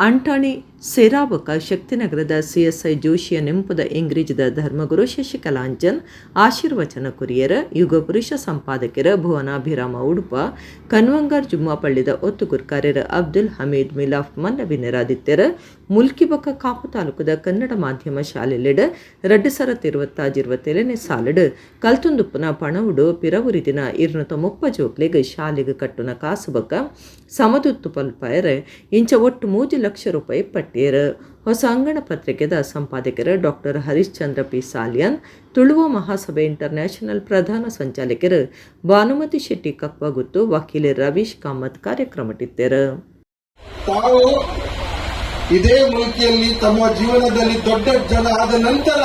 ಅಂಟಾಣಿ ಸೇರಾಬಕ ಶಕ್ತಿನಗರದ ಸಿಎಸ್ಐ ಜೋಶಿಯ ನೆಂಪುದ ಇಂಗ್ರೀಜದ ಧರ್ಮಗುರು ಶಶಿಕಲಾಂಚನ್ ಆಶೀರ್ವಚನ ಕುರಿಯರ ಯುಗಪುರುಷ ಸಂಪಾದಕರ ಭುವನಾಭಿರಾಮ ಉಡುಪ ಕನ್ವಂಗಾರ್ ಜುಮ್ಮಾಪಳ್ಳಿದ ಒತ್ತು ಗುರ್ಕಾರ್ಯರ ಅಬ್ದುಲ್ ಹಮೀದ್ ಮಿಲಾಫ್ ಮನ್ನವಿನರಾದಿತ್ಯರ ಮುಲ್ಕಿಬಕ ಕಾಪು ತಾಲೂಕದ ಕನ್ನಡ ಮಾಧ್ಯಮ ಶಾಲೆಲೆಡ್ 2026-27 ಸಾಲಡ್ ಕಲ್ತುಂದುಪ್ಪುನ ಪಣವುಡು ಪಿರವುರಿದಿನ 230 ಜೋಕ್ಲೆಗ್ ಶಾಲೆಗೆ ಕಟ್ಟುನ ಕಾಸುಬಕ ಸಮದುತ್ತು ಪಲ್ಪಾಯರೆ ಇಂಚ ಒಟ್ಟು 3 ಲಕ್ಷ ರೂಪಾಯಿ ಪಟ್ಟಿಯರು. ಹೊಸ ಅಂಗಣ ಪತ್ರಿಕೆದ ಸಂಪಾದಕರು ಡಾಕ್ಟರ್ ಹರಿಶ್ಚಂದ್ರ ಪಿ ಸಾಲಿಯನ್, ತುಳುವ ಮಹಾಸಭೆ ಇಂಟರ್ನ್ಯಾಷನಲ್ ಪ್ರಧಾನ ಸಂಚಾಲಕರು ಭಾನುಮತಿ ಶೆಟ್ಟಿ ಕಕ್ವಗುತ್ತು, ವಕೀಲ ರವೀಶ್ ಕಾಮತ್ ಕಾರ್ಯಕ್ರಮಟ್ಟಿದ್ದರು. ತಾವು ಇದೇ ಮುಲ್ಕಿಯಲ್ಲಿ ತಮ್ಮ ಜೀವನದಲ್ಲಿ ದೊಡ್ಡ ಜನ ಆದ ನಂತರ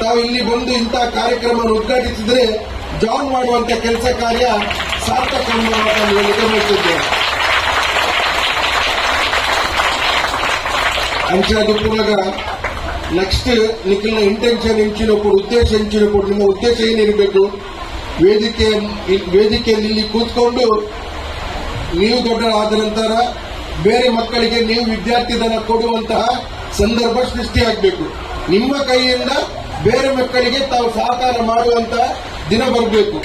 ತಾವು ಇಲ್ಲಿ ಬಂದು ಇಂತಹ ಕಾರ್ಯಕ್ರಮವನ್ನು ಉದ್ಘಾಟಿಸಿದರೆ ಜಾಯಿನ್ ಮಾಡುವಂತ ಕೆಲಸ ಕಾರ್ಯ ಸಾರ್ಥಕ ಗಮನಿಸಿದ್ದೇನೆ. ಅಂಚಾದುಪ್ಪುನಗ ನೆಕ್ಸ್ಟ್ ನಿಖಿಲ್ನ ಇಂಟೆನ್ಷನ್ ಇಂಚಿನప్పుడు ಉದ್ದೇಶ ಇಂಚಿನప్పుడు ನಿಮ್ಮ ಉದ್ದೇಶ ಏನಿರಬೇಕು, ವೇದಿಕೆಯಲ್ಲಿ ಇಲ್ಲಿ ಕೂತ್ಕೊಂಡು ನೀವು ದೊಡ್ಡರಾದ ನಂತರ ಬೇರೆ ಮಕ್ಕಳಿಗೆ ನೀವು ವಿದ್ಯಾರ್ಥಿಧನ ಕೊಡುವಂತಹ ಸಂದರ್ಭ ಸೃಷ್ಟಿಯಾಗಬೇಕು. ನಿಮ್ಮ ಕೈಯಿಂದ ಬೇರೆ ಮಕ್ಕಳಿಗೆ ತಾವು ಸಹಕಾರ ಮಾಡುವಂತಹ ದಿನ ಬರಬೇಕು.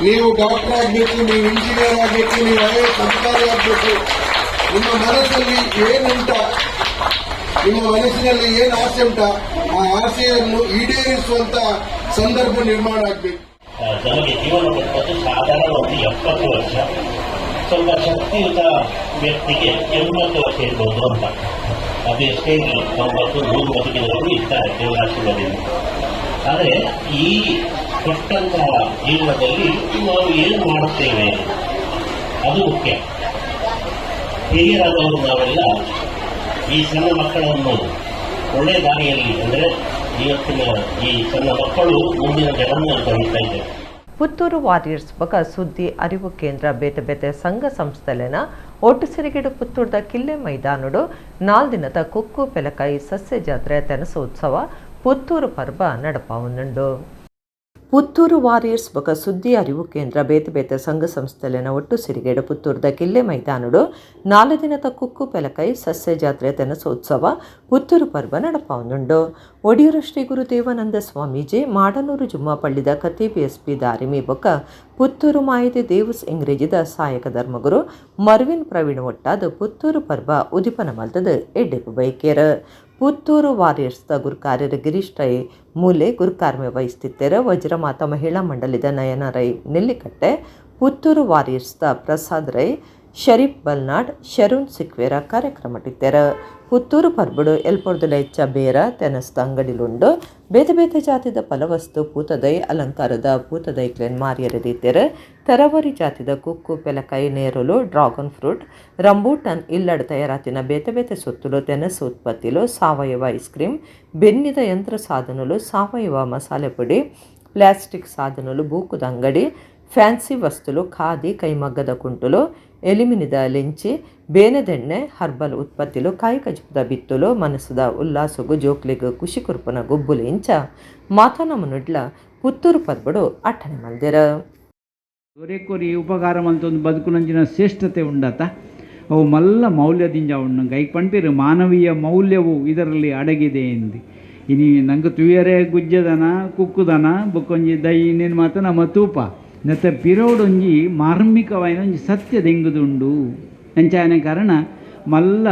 ನೀವು ಡಾಕ್ಟರ್ ಆಗಬೇಕು, ನೀವು ಇಂಜಿನಿಯರ್ ಆಗಬೇಕು, ನೀವು ಐಎಎಸ್ ಅಧಿಕಾರಿ ಆಗಬೇಕು. ನಿಮ್ಮ ಮನಸ್ಸಲ್ಲಿ ಏನುಂಟ, ನಿಮ್ಮ ಮನಸ್ಸಿನಲ್ಲಿ ಏನು ಆಸೆ ಉಂಟ, ಆ ಆಸೆಯನ್ನು ಈಡೇರಿಸುವಂತಹ ಸಂದರ್ಭ ನಿರ್ಮಾಣ ಆಗಬೇಕು. ನಮಗೆ ಜೀವನ ಕೊಟ್ಟದ್ದು ಸಾಧಾರಣವಾಗಿ 70 ವರ್ಷ, ಸ್ವಲ್ಪ ಶಕ್ತಿಯುತ ವ್ಯಕ್ತಿಗೆ 80 ವರ್ಷ ಇರ್ಬೋದು ಅಂತ. ಅದು ಎಷ್ಟೇ ಇರಲಿ, 90 100 ಬದುಕಿನವರು ಇರ್ತಾರೆ ದೇವರ ಆಶೀರ್ವಾದದಿಂದ. ಆದರೆ ಈ ಕೊಟ್ಟಂತಹ ಜೀವನದಲ್ಲಿ ನಾವು ಏನು ಮಾಡುತ್ತೇವೆ ಅದು ಮುಖ್ಯ. ಹಿರಿಯರಾದವರು ನಾವೆಲ್ಲ ಈ ಸಣ್ಣ ಮಕ್ಕಳನ್ನು ಒಳ್ಳೆಯ ದಾರಿಯಲ್ಲಿ, ಅಂದರೆ ಇವತ್ತಿನ ಈ ಸಣ್ಣ ಮಕ್ಕಳು ಮುಂದಿನ ಜನರನ್ನು ಅಂತ ಹೇಳ್ತಾ ಇದ್ದೇವೆ. ಪುತ್ತೂರು ವಾರಿಯರ್ಸ್ ಬಗ ಸುದ್ದಿ ಅರಿವು ಕೇಂದ್ರ ಬೇತೆ ಬೇತೆ ಸಂಘ ಸಂಸ್ಥೆಲೆನ ಒಟ್ಟು ಸಿರಿಗಿಡು ಪುತ್ತೂರ್ದ ಕಿಲ್ಲೆ ಮೈದಾನುಡು 4 ದಿನದ ಕುಕ್ಕು ಪೆಲಕಾಯಿ ಸಸ್ಯ ಜಾತ್ರೆ ತೆನಸು ಉತ್ಸವ ಪುತ್ತೂರು ಪರ್ವ ನಡಪಾವುಂಡು. ಪುತ್ತೂರು ವಾರಿಯರ್ಸ್ ಬೊಕ ಸುದ್ದಿ ಅರಿವು ಕೇಂದ್ರ ಬೇತೆ ಬೇತೆ ಸಂಘ ಸಂಸ್ಥೆಲೆನ ಒಟ್ಟು ಸಿರಿಗೇಡು ಪುತ್ತೂರ್ದ ಕಿಲ್ಲೆ ಮೈದಾನುಡು 4 ದಿನದ ಕುಕ್ಕು ಪೆಲಕೈ ಸಸ್ಯ ಜಾತ್ರೆ ತೆನಸು ಉತ್ಸವ ಪುತ್ತೂರು ಪರ್ವ ನಡಪಾವುಂಡು. ಒಡಿಯೂರು ಶ್ರೀ ಗುರು ದೇವಾನಂದ ಸ್ವಾಮೀಜಿ, ಮಾಡನೂರು ಜುಮ್ಮಾಪಳ್ಳಿದ ಖತೀಬ್ ಎಸ್ ಪಿ ದಾರಿಮಿ ಬೊಕ ಪುತ್ತೂರು ಮಾಹಿತಿ ದೇವಸ್ ಇಂಗ್ರೇಜಿದ ಸಹಾಯಕ ಧರ್ಮಗುರು ಮರ್ವಿನ್ ಪ್ರವೀಣ್ ಒಟ್ಟಾದ ಪುತ್ತೂರು ಪರ್ವ ಉದಿಪನ ಮಲ್ತದ ಎಡ್ಡೆಪು ಬೈಕೇರ್. ಪುತ್ತೂರು ವಾರಿಯರ್ಸ್ದ ಗುರುಕಾರ್ಯರ ಗಿರೀಶ್ ರೈ ಮೂಲೆ ಗುರುಕಾರ್ಮೆ ವಹಿಸ್ತಿತ್ತೆರ. ವಜ್ರಮಾತಾ ಮಹಿಳಾ ಮಂಡಳಿದ ನಯನ ರೈ ನೆಲ್ಲಿಕಟ್ಟೆ, ಪುತ್ತೂರು ವಾರಿಯರ್ಸ್ದ ಪ್ರಸಾದ್ ರೈ, ಶರೀಫ್ ಬಲ್ನಾಡ್, ಶರುಣ್ ಸಿಕ್ವೇರ ಕಾರ್ಯಕ್ರಮಟ್ಟಿತ್ತೆರ. ಪುತ್ತೂರು ಪರ್ಬಡು ಎಲ್ಪೊರ್ದುಲ ಹೆಚ್ಚ ಬೇರ ತೆನಸ್ದ ಅಂಗಡಿಲುಂಡು. ಬೇತೆ ಬೇತೆ ಜಾತಿದ ಫಲವಸ್ತು ಪೂತದೈ ಅಲಂಕಾರದ ಪೂತದೈಕ್ಲೆನ್ ಮಾರಿಯರದಿತ್ತೆರ. ತರವರಿ ಜಾತಿದ ಕುಕ್ಕು ಪೆಲಕಾಯಿ ನೇರಲು dragon fruit rambutan ಇಲ್ಲಡ ತಯಾರಾತಿನ ಬೇತೆ ಬೇತೆ ಸೊತ್ತುಲು ತೆನಸು ಉತ್ಪತ್ತಿಲು ಸಾವಯವ ಐಸ್ ಕ್ರೀಮ್ ಬೆನ್ನಿದ ಯಂತ್ರ ಸಾಧನಲು ಸಾವಯವ ಮಸಾಲೆ ಪುಡಿ ಪ್ಲಾಸ್ಟಿಕ್ ಸಾಧನಲು, ಬೂಕುದ ಅಂಗಡಿ, ಫ್ಯಾನ್ಸಿ ವಸ್ತುಲು, ಖಾದಿ ಕೈಮಗ್ಗದ ಕುಂಟುಲು, ಎಲಿಮಿನಿದ ಲೆಂಚಿ, ಬೇನೆದೆಣ್ಣೆ, ಹರ್ಬಲ್ ಉತ್ಪತ್ತಿಲು, ಕಾಯಿ ಕಜಿಪುದ ಬಿತ್ತುಲು, ಮನಸ್ಸುದ ಉಲ್ಲಾಸಗು ಜೋಕ್ಲೆಗ್ ಖುಷಿ ಕೊರ್ಪುನ ಗೊಬ್ಬುಲು ಇಂಚ ಮಾತನಮುನುಡ್ಲ ಪುತ್ತೂರು ಪರ್ಬಡು ಅಟ್ಟಣೆ ಮಲ್ದೆರ್. ಒರೇಕೊರಿ ಉಪಕಾರ ಮಂತೊಂದು ಬದುಕುನಂಚಿನ ಶ್ರೇಷ್ಠತೆ ಉಂಡತ ಅವು ಮಲ್ಲ ಮೌಲ್ಯದಿಂಜ ಉಂಡು ಐಕ್ ಪಣ್ಪೇರು ಮಾನವೀಯ ಮೌಲ್ಯವು ಇದರಲ್ಲಿ ಅಡಗಿದೆ ಎಂದು. ಇನಿ ನಂಗೆ ತುಯರೆ ಗುಜ್ಜದನ ಕುಕ್ಕುದನ ಬೊಕ್ಕೊಂಜಿ ದೈ ಇನ್ನೇನು ಮಾತ್ರ ನಮ್ಮ ತೂಪ ನೆತ್ತ ಪಿರೋಡೊಂಜಿ ಮಾರ್ಮಿಕವಾಯಿನ ಒಂಜಿ ಸತ್ಯ ದೆಂಗುದುಂಡು ಅಂಚಾನೆ ಕಾರಣ ಮಲ್ಲ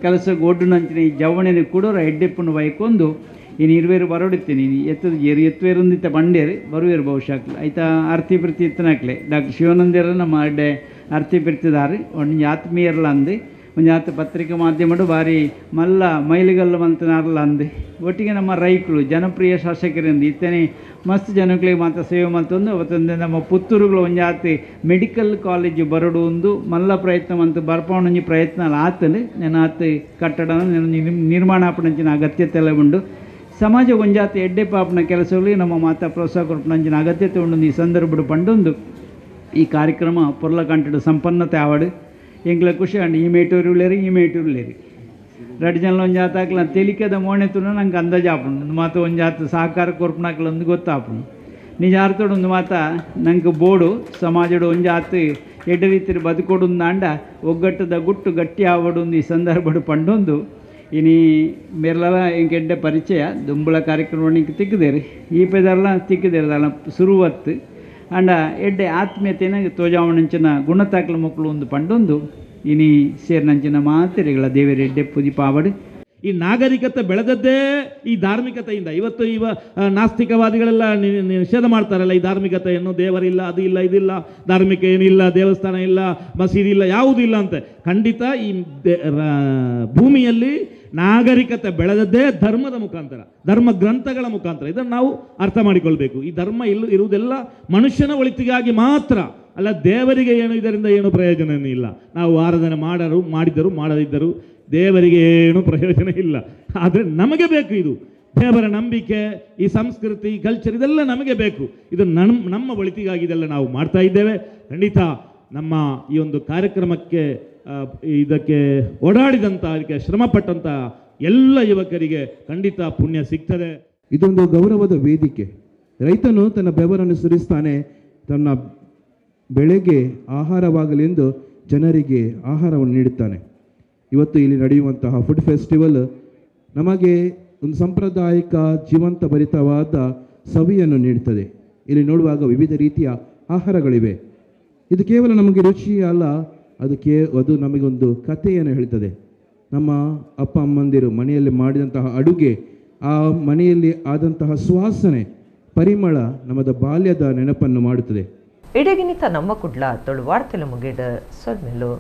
ಕೆಲಸ ಒಡ್ಡುನಂಚಿನ ಈ ಜವಣೆನ ಕೂಡೋರ ಎಡ್ಡೆಪ್ಪುನು ಬೈಕೊಂದು ಇನ್ನು ಇರುವೇರು ಬರೋಡಿತ್ತೀನಿ ಎತ್ತದ ಎರು ಎತ್ತುವೇರೊಂದಿತ್ತ ಬಂಡೇರು ಬರುವೇರು ಬಹುಶಃ ಆಯ್ತಾ ಅರ್ತಿ ಪ್ರತಿ ಇತ್ತನಾಕ್ಲೆ ಡಾಕ್ಟರ್ ಶಿವಾನಂದೇರ ನಮ್ಮ ಅಡ್ಡೆ ಅರ್ತಿ ಪ್ರತಿದಾರು ಒಂಜಿ ಆತ್ಮೀಯರ್ಲ ಅಂದು ಒಂಜಿ ಆತ ಪತ್ರಿಕಾ ಮಾಧ್ಯಮಡು ಭಾರಿ ಮಲ್ಲ ಮೈಲಿಗಲ್ಲು ಮಂತನಾರ್ಲ ಅಂದು ಒಟ್ಟಿಗೆ ನಮ್ಮ ರೈಕುಲು ಜನಪ್ರಿಯ ಶಾಸಕರಿಂದ ಇತ್ತನೇ ಮಸ್ತ್ ಜನಗಳಿಗೆ ಮಾತ್ರ ಸೇವೆ ಮಲ್ತೊಂದು ಅವತ್ತೊಂದು ನಮ್ಮ ಪುತ್ತೂರುಗಳು ಒಂಜಿ ಆತ ಮೆಡಿಕಲ್ ಕಾಲೇಜು ಬರಡು ಒಂದು ಮಲ್ಲ ಪ್ರಯತ್ನ ಮಂತು ಬರ್ಪವನೊಂಜಿ ಪ್ರಯತ್ನ ಆತನು ನೆನ ಆತ ಕಟ್ಟಡ ನಿರ್ಮಾಣ ಆಪಣಂಚಿನ ಅಗತ್ಯತೆ ಉಂಡು. ಸಮಾಜ ಒಂಜಾತ ಎಡ್ಡೆ ಪಾಪನ ಕೆಲಸಗಳು ನಮ್ಮ ಮಾತಾ ಪ್ರೋತ್ಸಾಹ ಕೊರ್ಪುನಂಚಿನ ಅಗತ್ಯತೆ ಉಂಡು ಈ ಸಂದರ್ಭಡು ಪಂಡೊಂದು ಈ ಕಾರ್ಯಕ್ರಮ ಪೊರ್ಲಕಂಟಡು ಸಂಪನ್ನತೆ ಆವಡು ಎಂಗ್ಲ ಖುಷಿ ಅಂಡ್ ಈ ಮೇಟೂರು ಉಳ್ಳೇರಿ ಈ ಮೇಟೂರು ಉಳ್ಳೇರಿ ರಡ್ಡು ಜನ ಒಂಜಾತ ಆಕ್ಲ ತೆಲಿಕೆದ ಮೋಣೆ ತುನ ನಂಗೆ ಅಂದಾಜು ಆಪುಂಡು ಒಂದು ಮಾತ ಒಂಜಾತ ಸಹಕಾರ ಕೊರ್ಪುನಾಕ್ಲ ಒಂದು ಗೊತ್ತಾಪುಂಡು ನಿಜ ಅರ್ಥಡು ಒಂದು ಮಾತ ನಂಗೆ ಬೋಡು ಸಮಾಜಡು ಒಂಜಾತ ಎಡ್ಡೆ ರೀತಿಯ ಬದುಕೊಡುಂದಾಂಡ ಒಗ್ಗಟ್ಟದ ಗುಟ್ಟು ಗಟ್ಟಿ ಆವಡು ಈ ಸಂದರ್ಭಡು ಪಂಡೊಂದು ಇನಿ ಮೇರ್ಲಲ ಇಂಕೆಡ್ಡೆ ಪರಿಚಯ ದುಂಬುಳ ಕಾರ್ಯಕ್ರಮ ಇಂಕ ತಿಕ್ಕದೇರಿ ಈ ಪೆದರ್ಲ ತಿಕ್ಕದೇರಿ ಸುರುವತ್ತು ಅಂಡ ಎಡ್ಡೆ ಆತ್ಮೀಯತೆನ ತೋಜಾವಣಂಚಿನ ಗುಣತಾಕ್ಲ ಮಕ್ಕಳು ಒಂದು ಪಂಡೊಂದು ಇನಿ ಸೇರ್ನಂಚಿನ ಮಾತೆರೆಗಳ ದೇವರ ಎಡ್ಡೆ ಪುದಿಪಾವಡು. ಈ ನಾಗರಿಕತೆ ಬೆಳೆದದ್ದೇ ಈ ಧಾರ್ಮಿಕತೆಯಿಂದ. ಇವತ್ತು ಇವ ನಾಸ್ತಿಕವಾದಿಗಳೆಲ್ಲ ನಿಷೇಧ ಮಾಡ್ತಾರಲ್ಲ ಈ ಧಾರ್ಮಿಕತೆಯನ್ನು, ದೇವರಿಲ್ಲ, ಅದು ಇಲ್ಲ, ಇದಿಲ್ಲ, ಧಾರ್ಮಿಕ ಏನಿಲ್ಲ, ದೇವಸ್ಥಾನ ಇಲ್ಲ, ಮಸೀದಿ ಇಲ್ಲ, ಯಾವುದೂ ಇಲ್ಲ ಅಂತ. ಖಂಡಿತ ಈ ಭೂಮಿಯಲ್ಲಿ ನಾಗರಿಕತೆ ಬೆಳೆದದ್ದೇ ಧರ್ಮದ ಮುಖಾಂತರ, ಧರ್ಮ ಗ್ರಂಥಗಳ ಮುಖಾಂತರ. ಇದನ್ನು ನಾವು ಅರ್ಥ ಮಾಡಿಕೊಳ್ಬೇಕು. ಈ ಧರ್ಮ ಇರುವುದೆಲ್ಲ ಮನುಷ್ಯನ ಒಳಿತಿಗಾಗಿ ಮಾತ್ರ ಅಲ್ಲ, ದೇವರಿಗೆ ಏನು ಇದರಿಂದ ಏನು ಪ್ರಯೋಜನ ಇಲ್ಲ. ನಾವು ಆರಾಧನೆ ಮಾಡಿದರು ಮಾಡದಿದ್ದರು ದೇವರಿಗೆ ಏನು ಪ್ರಯೋಜನ ಇಲ್ಲ. ಆದರೆ ನಮಗೆ ಬೇಕು ಇದು ದೇವರ ನಂಬಿಕೆ, ಈ ಸಂಸ್ಕೃತಿ, ಕಲ್ಚರ್, ಇದೆಲ್ಲ ನಮಗೆ ಬೇಕು. ಇದು ನಮ್ಮ ಒಳಿತಿಗಾಗಿ ಇದೆಲ್ಲ ನಾವು ಮಾಡ್ತಾ ಇದ್ದೇವೆ. ಖಂಡಿತ ನಮ್ಮ ಈ ಒಂದು ಕಾರ್ಯಕ್ರಮಕ್ಕೆ ಇದಕ್ಕೆ ಓಡಾಡಿದಂಥ, ಅದಕ್ಕೆ ಶ್ರಮಪಟ್ಟಂಥ ಎಲ್ಲ ಯುವಕರಿಗೆ ಖಂಡಿತ ಪುಣ್ಯ ಸಿಗ್ತದೆ. ಇದೊಂದು ಗೌರವದ ವೇದಿಕೆ. ರೈತನು ತನ್ನ ಬೆವರನ್ನು ಸುರಿಸ್ತಾನೆ, ತನ್ನ ಬೆಳೆಗೆ ಆಹಾರವಾಗಲೆಂದು ಜನರಿಗೆ ಆಹಾರವನ್ನು ನೀಡುತ್ತಾನೆ. ಇವತ್ತು ಇಲ್ಲಿ ನಡೆಯುವಂತಹ ಫುಡ್ ಫೆಸ್ಟಿವಲ್ ನಮಗೆ ಒಂದು ಸಾಂಪ್ರದಾಯಿಕ ಜೀವಂತ ಭರಿತವಾದ ಸವಿಯನ್ನು ನೀಡುತ್ತದೆ. ಇಲ್ಲಿ ನೋಡುವಾಗ ವಿವಿಧ ರೀತಿಯ ಆಹಾರಗಳಿವೆ. ಇದು ಕೇವಲ ನಮಗೆ ರುಚಿ ಅಲ್ಲ, ಅದು ನಮಗೊಂದು ಕಥೆಯನ್ನು ಹೇಳ್ತದೆ. ನಮ್ಮ ಅಪ್ಪ ಅಮ್ಮಂದಿರು ಮನೆಯಲ್ಲಿ ಮಾಡಿದಂತಹ ಅಡುಗೆ, ಆ ಮನೆಯಲ್ಲಿ ಆದಂತಹ ಸುವಾಸನೆ, ಪರಿಮಳ ನಮ್ಮದ ಬಾಲ್ಯದ ನೆನಪನ್ನು ಮಾಡುತ್ತದೆ. ಇಡಗಿನಿತ ನಮ್ಮ ಕುಡ್ಲ ತೊಳುವಾರ್ತೆಲು ಮುಗಿಡ ಸೊಲ್ಮೆಲು.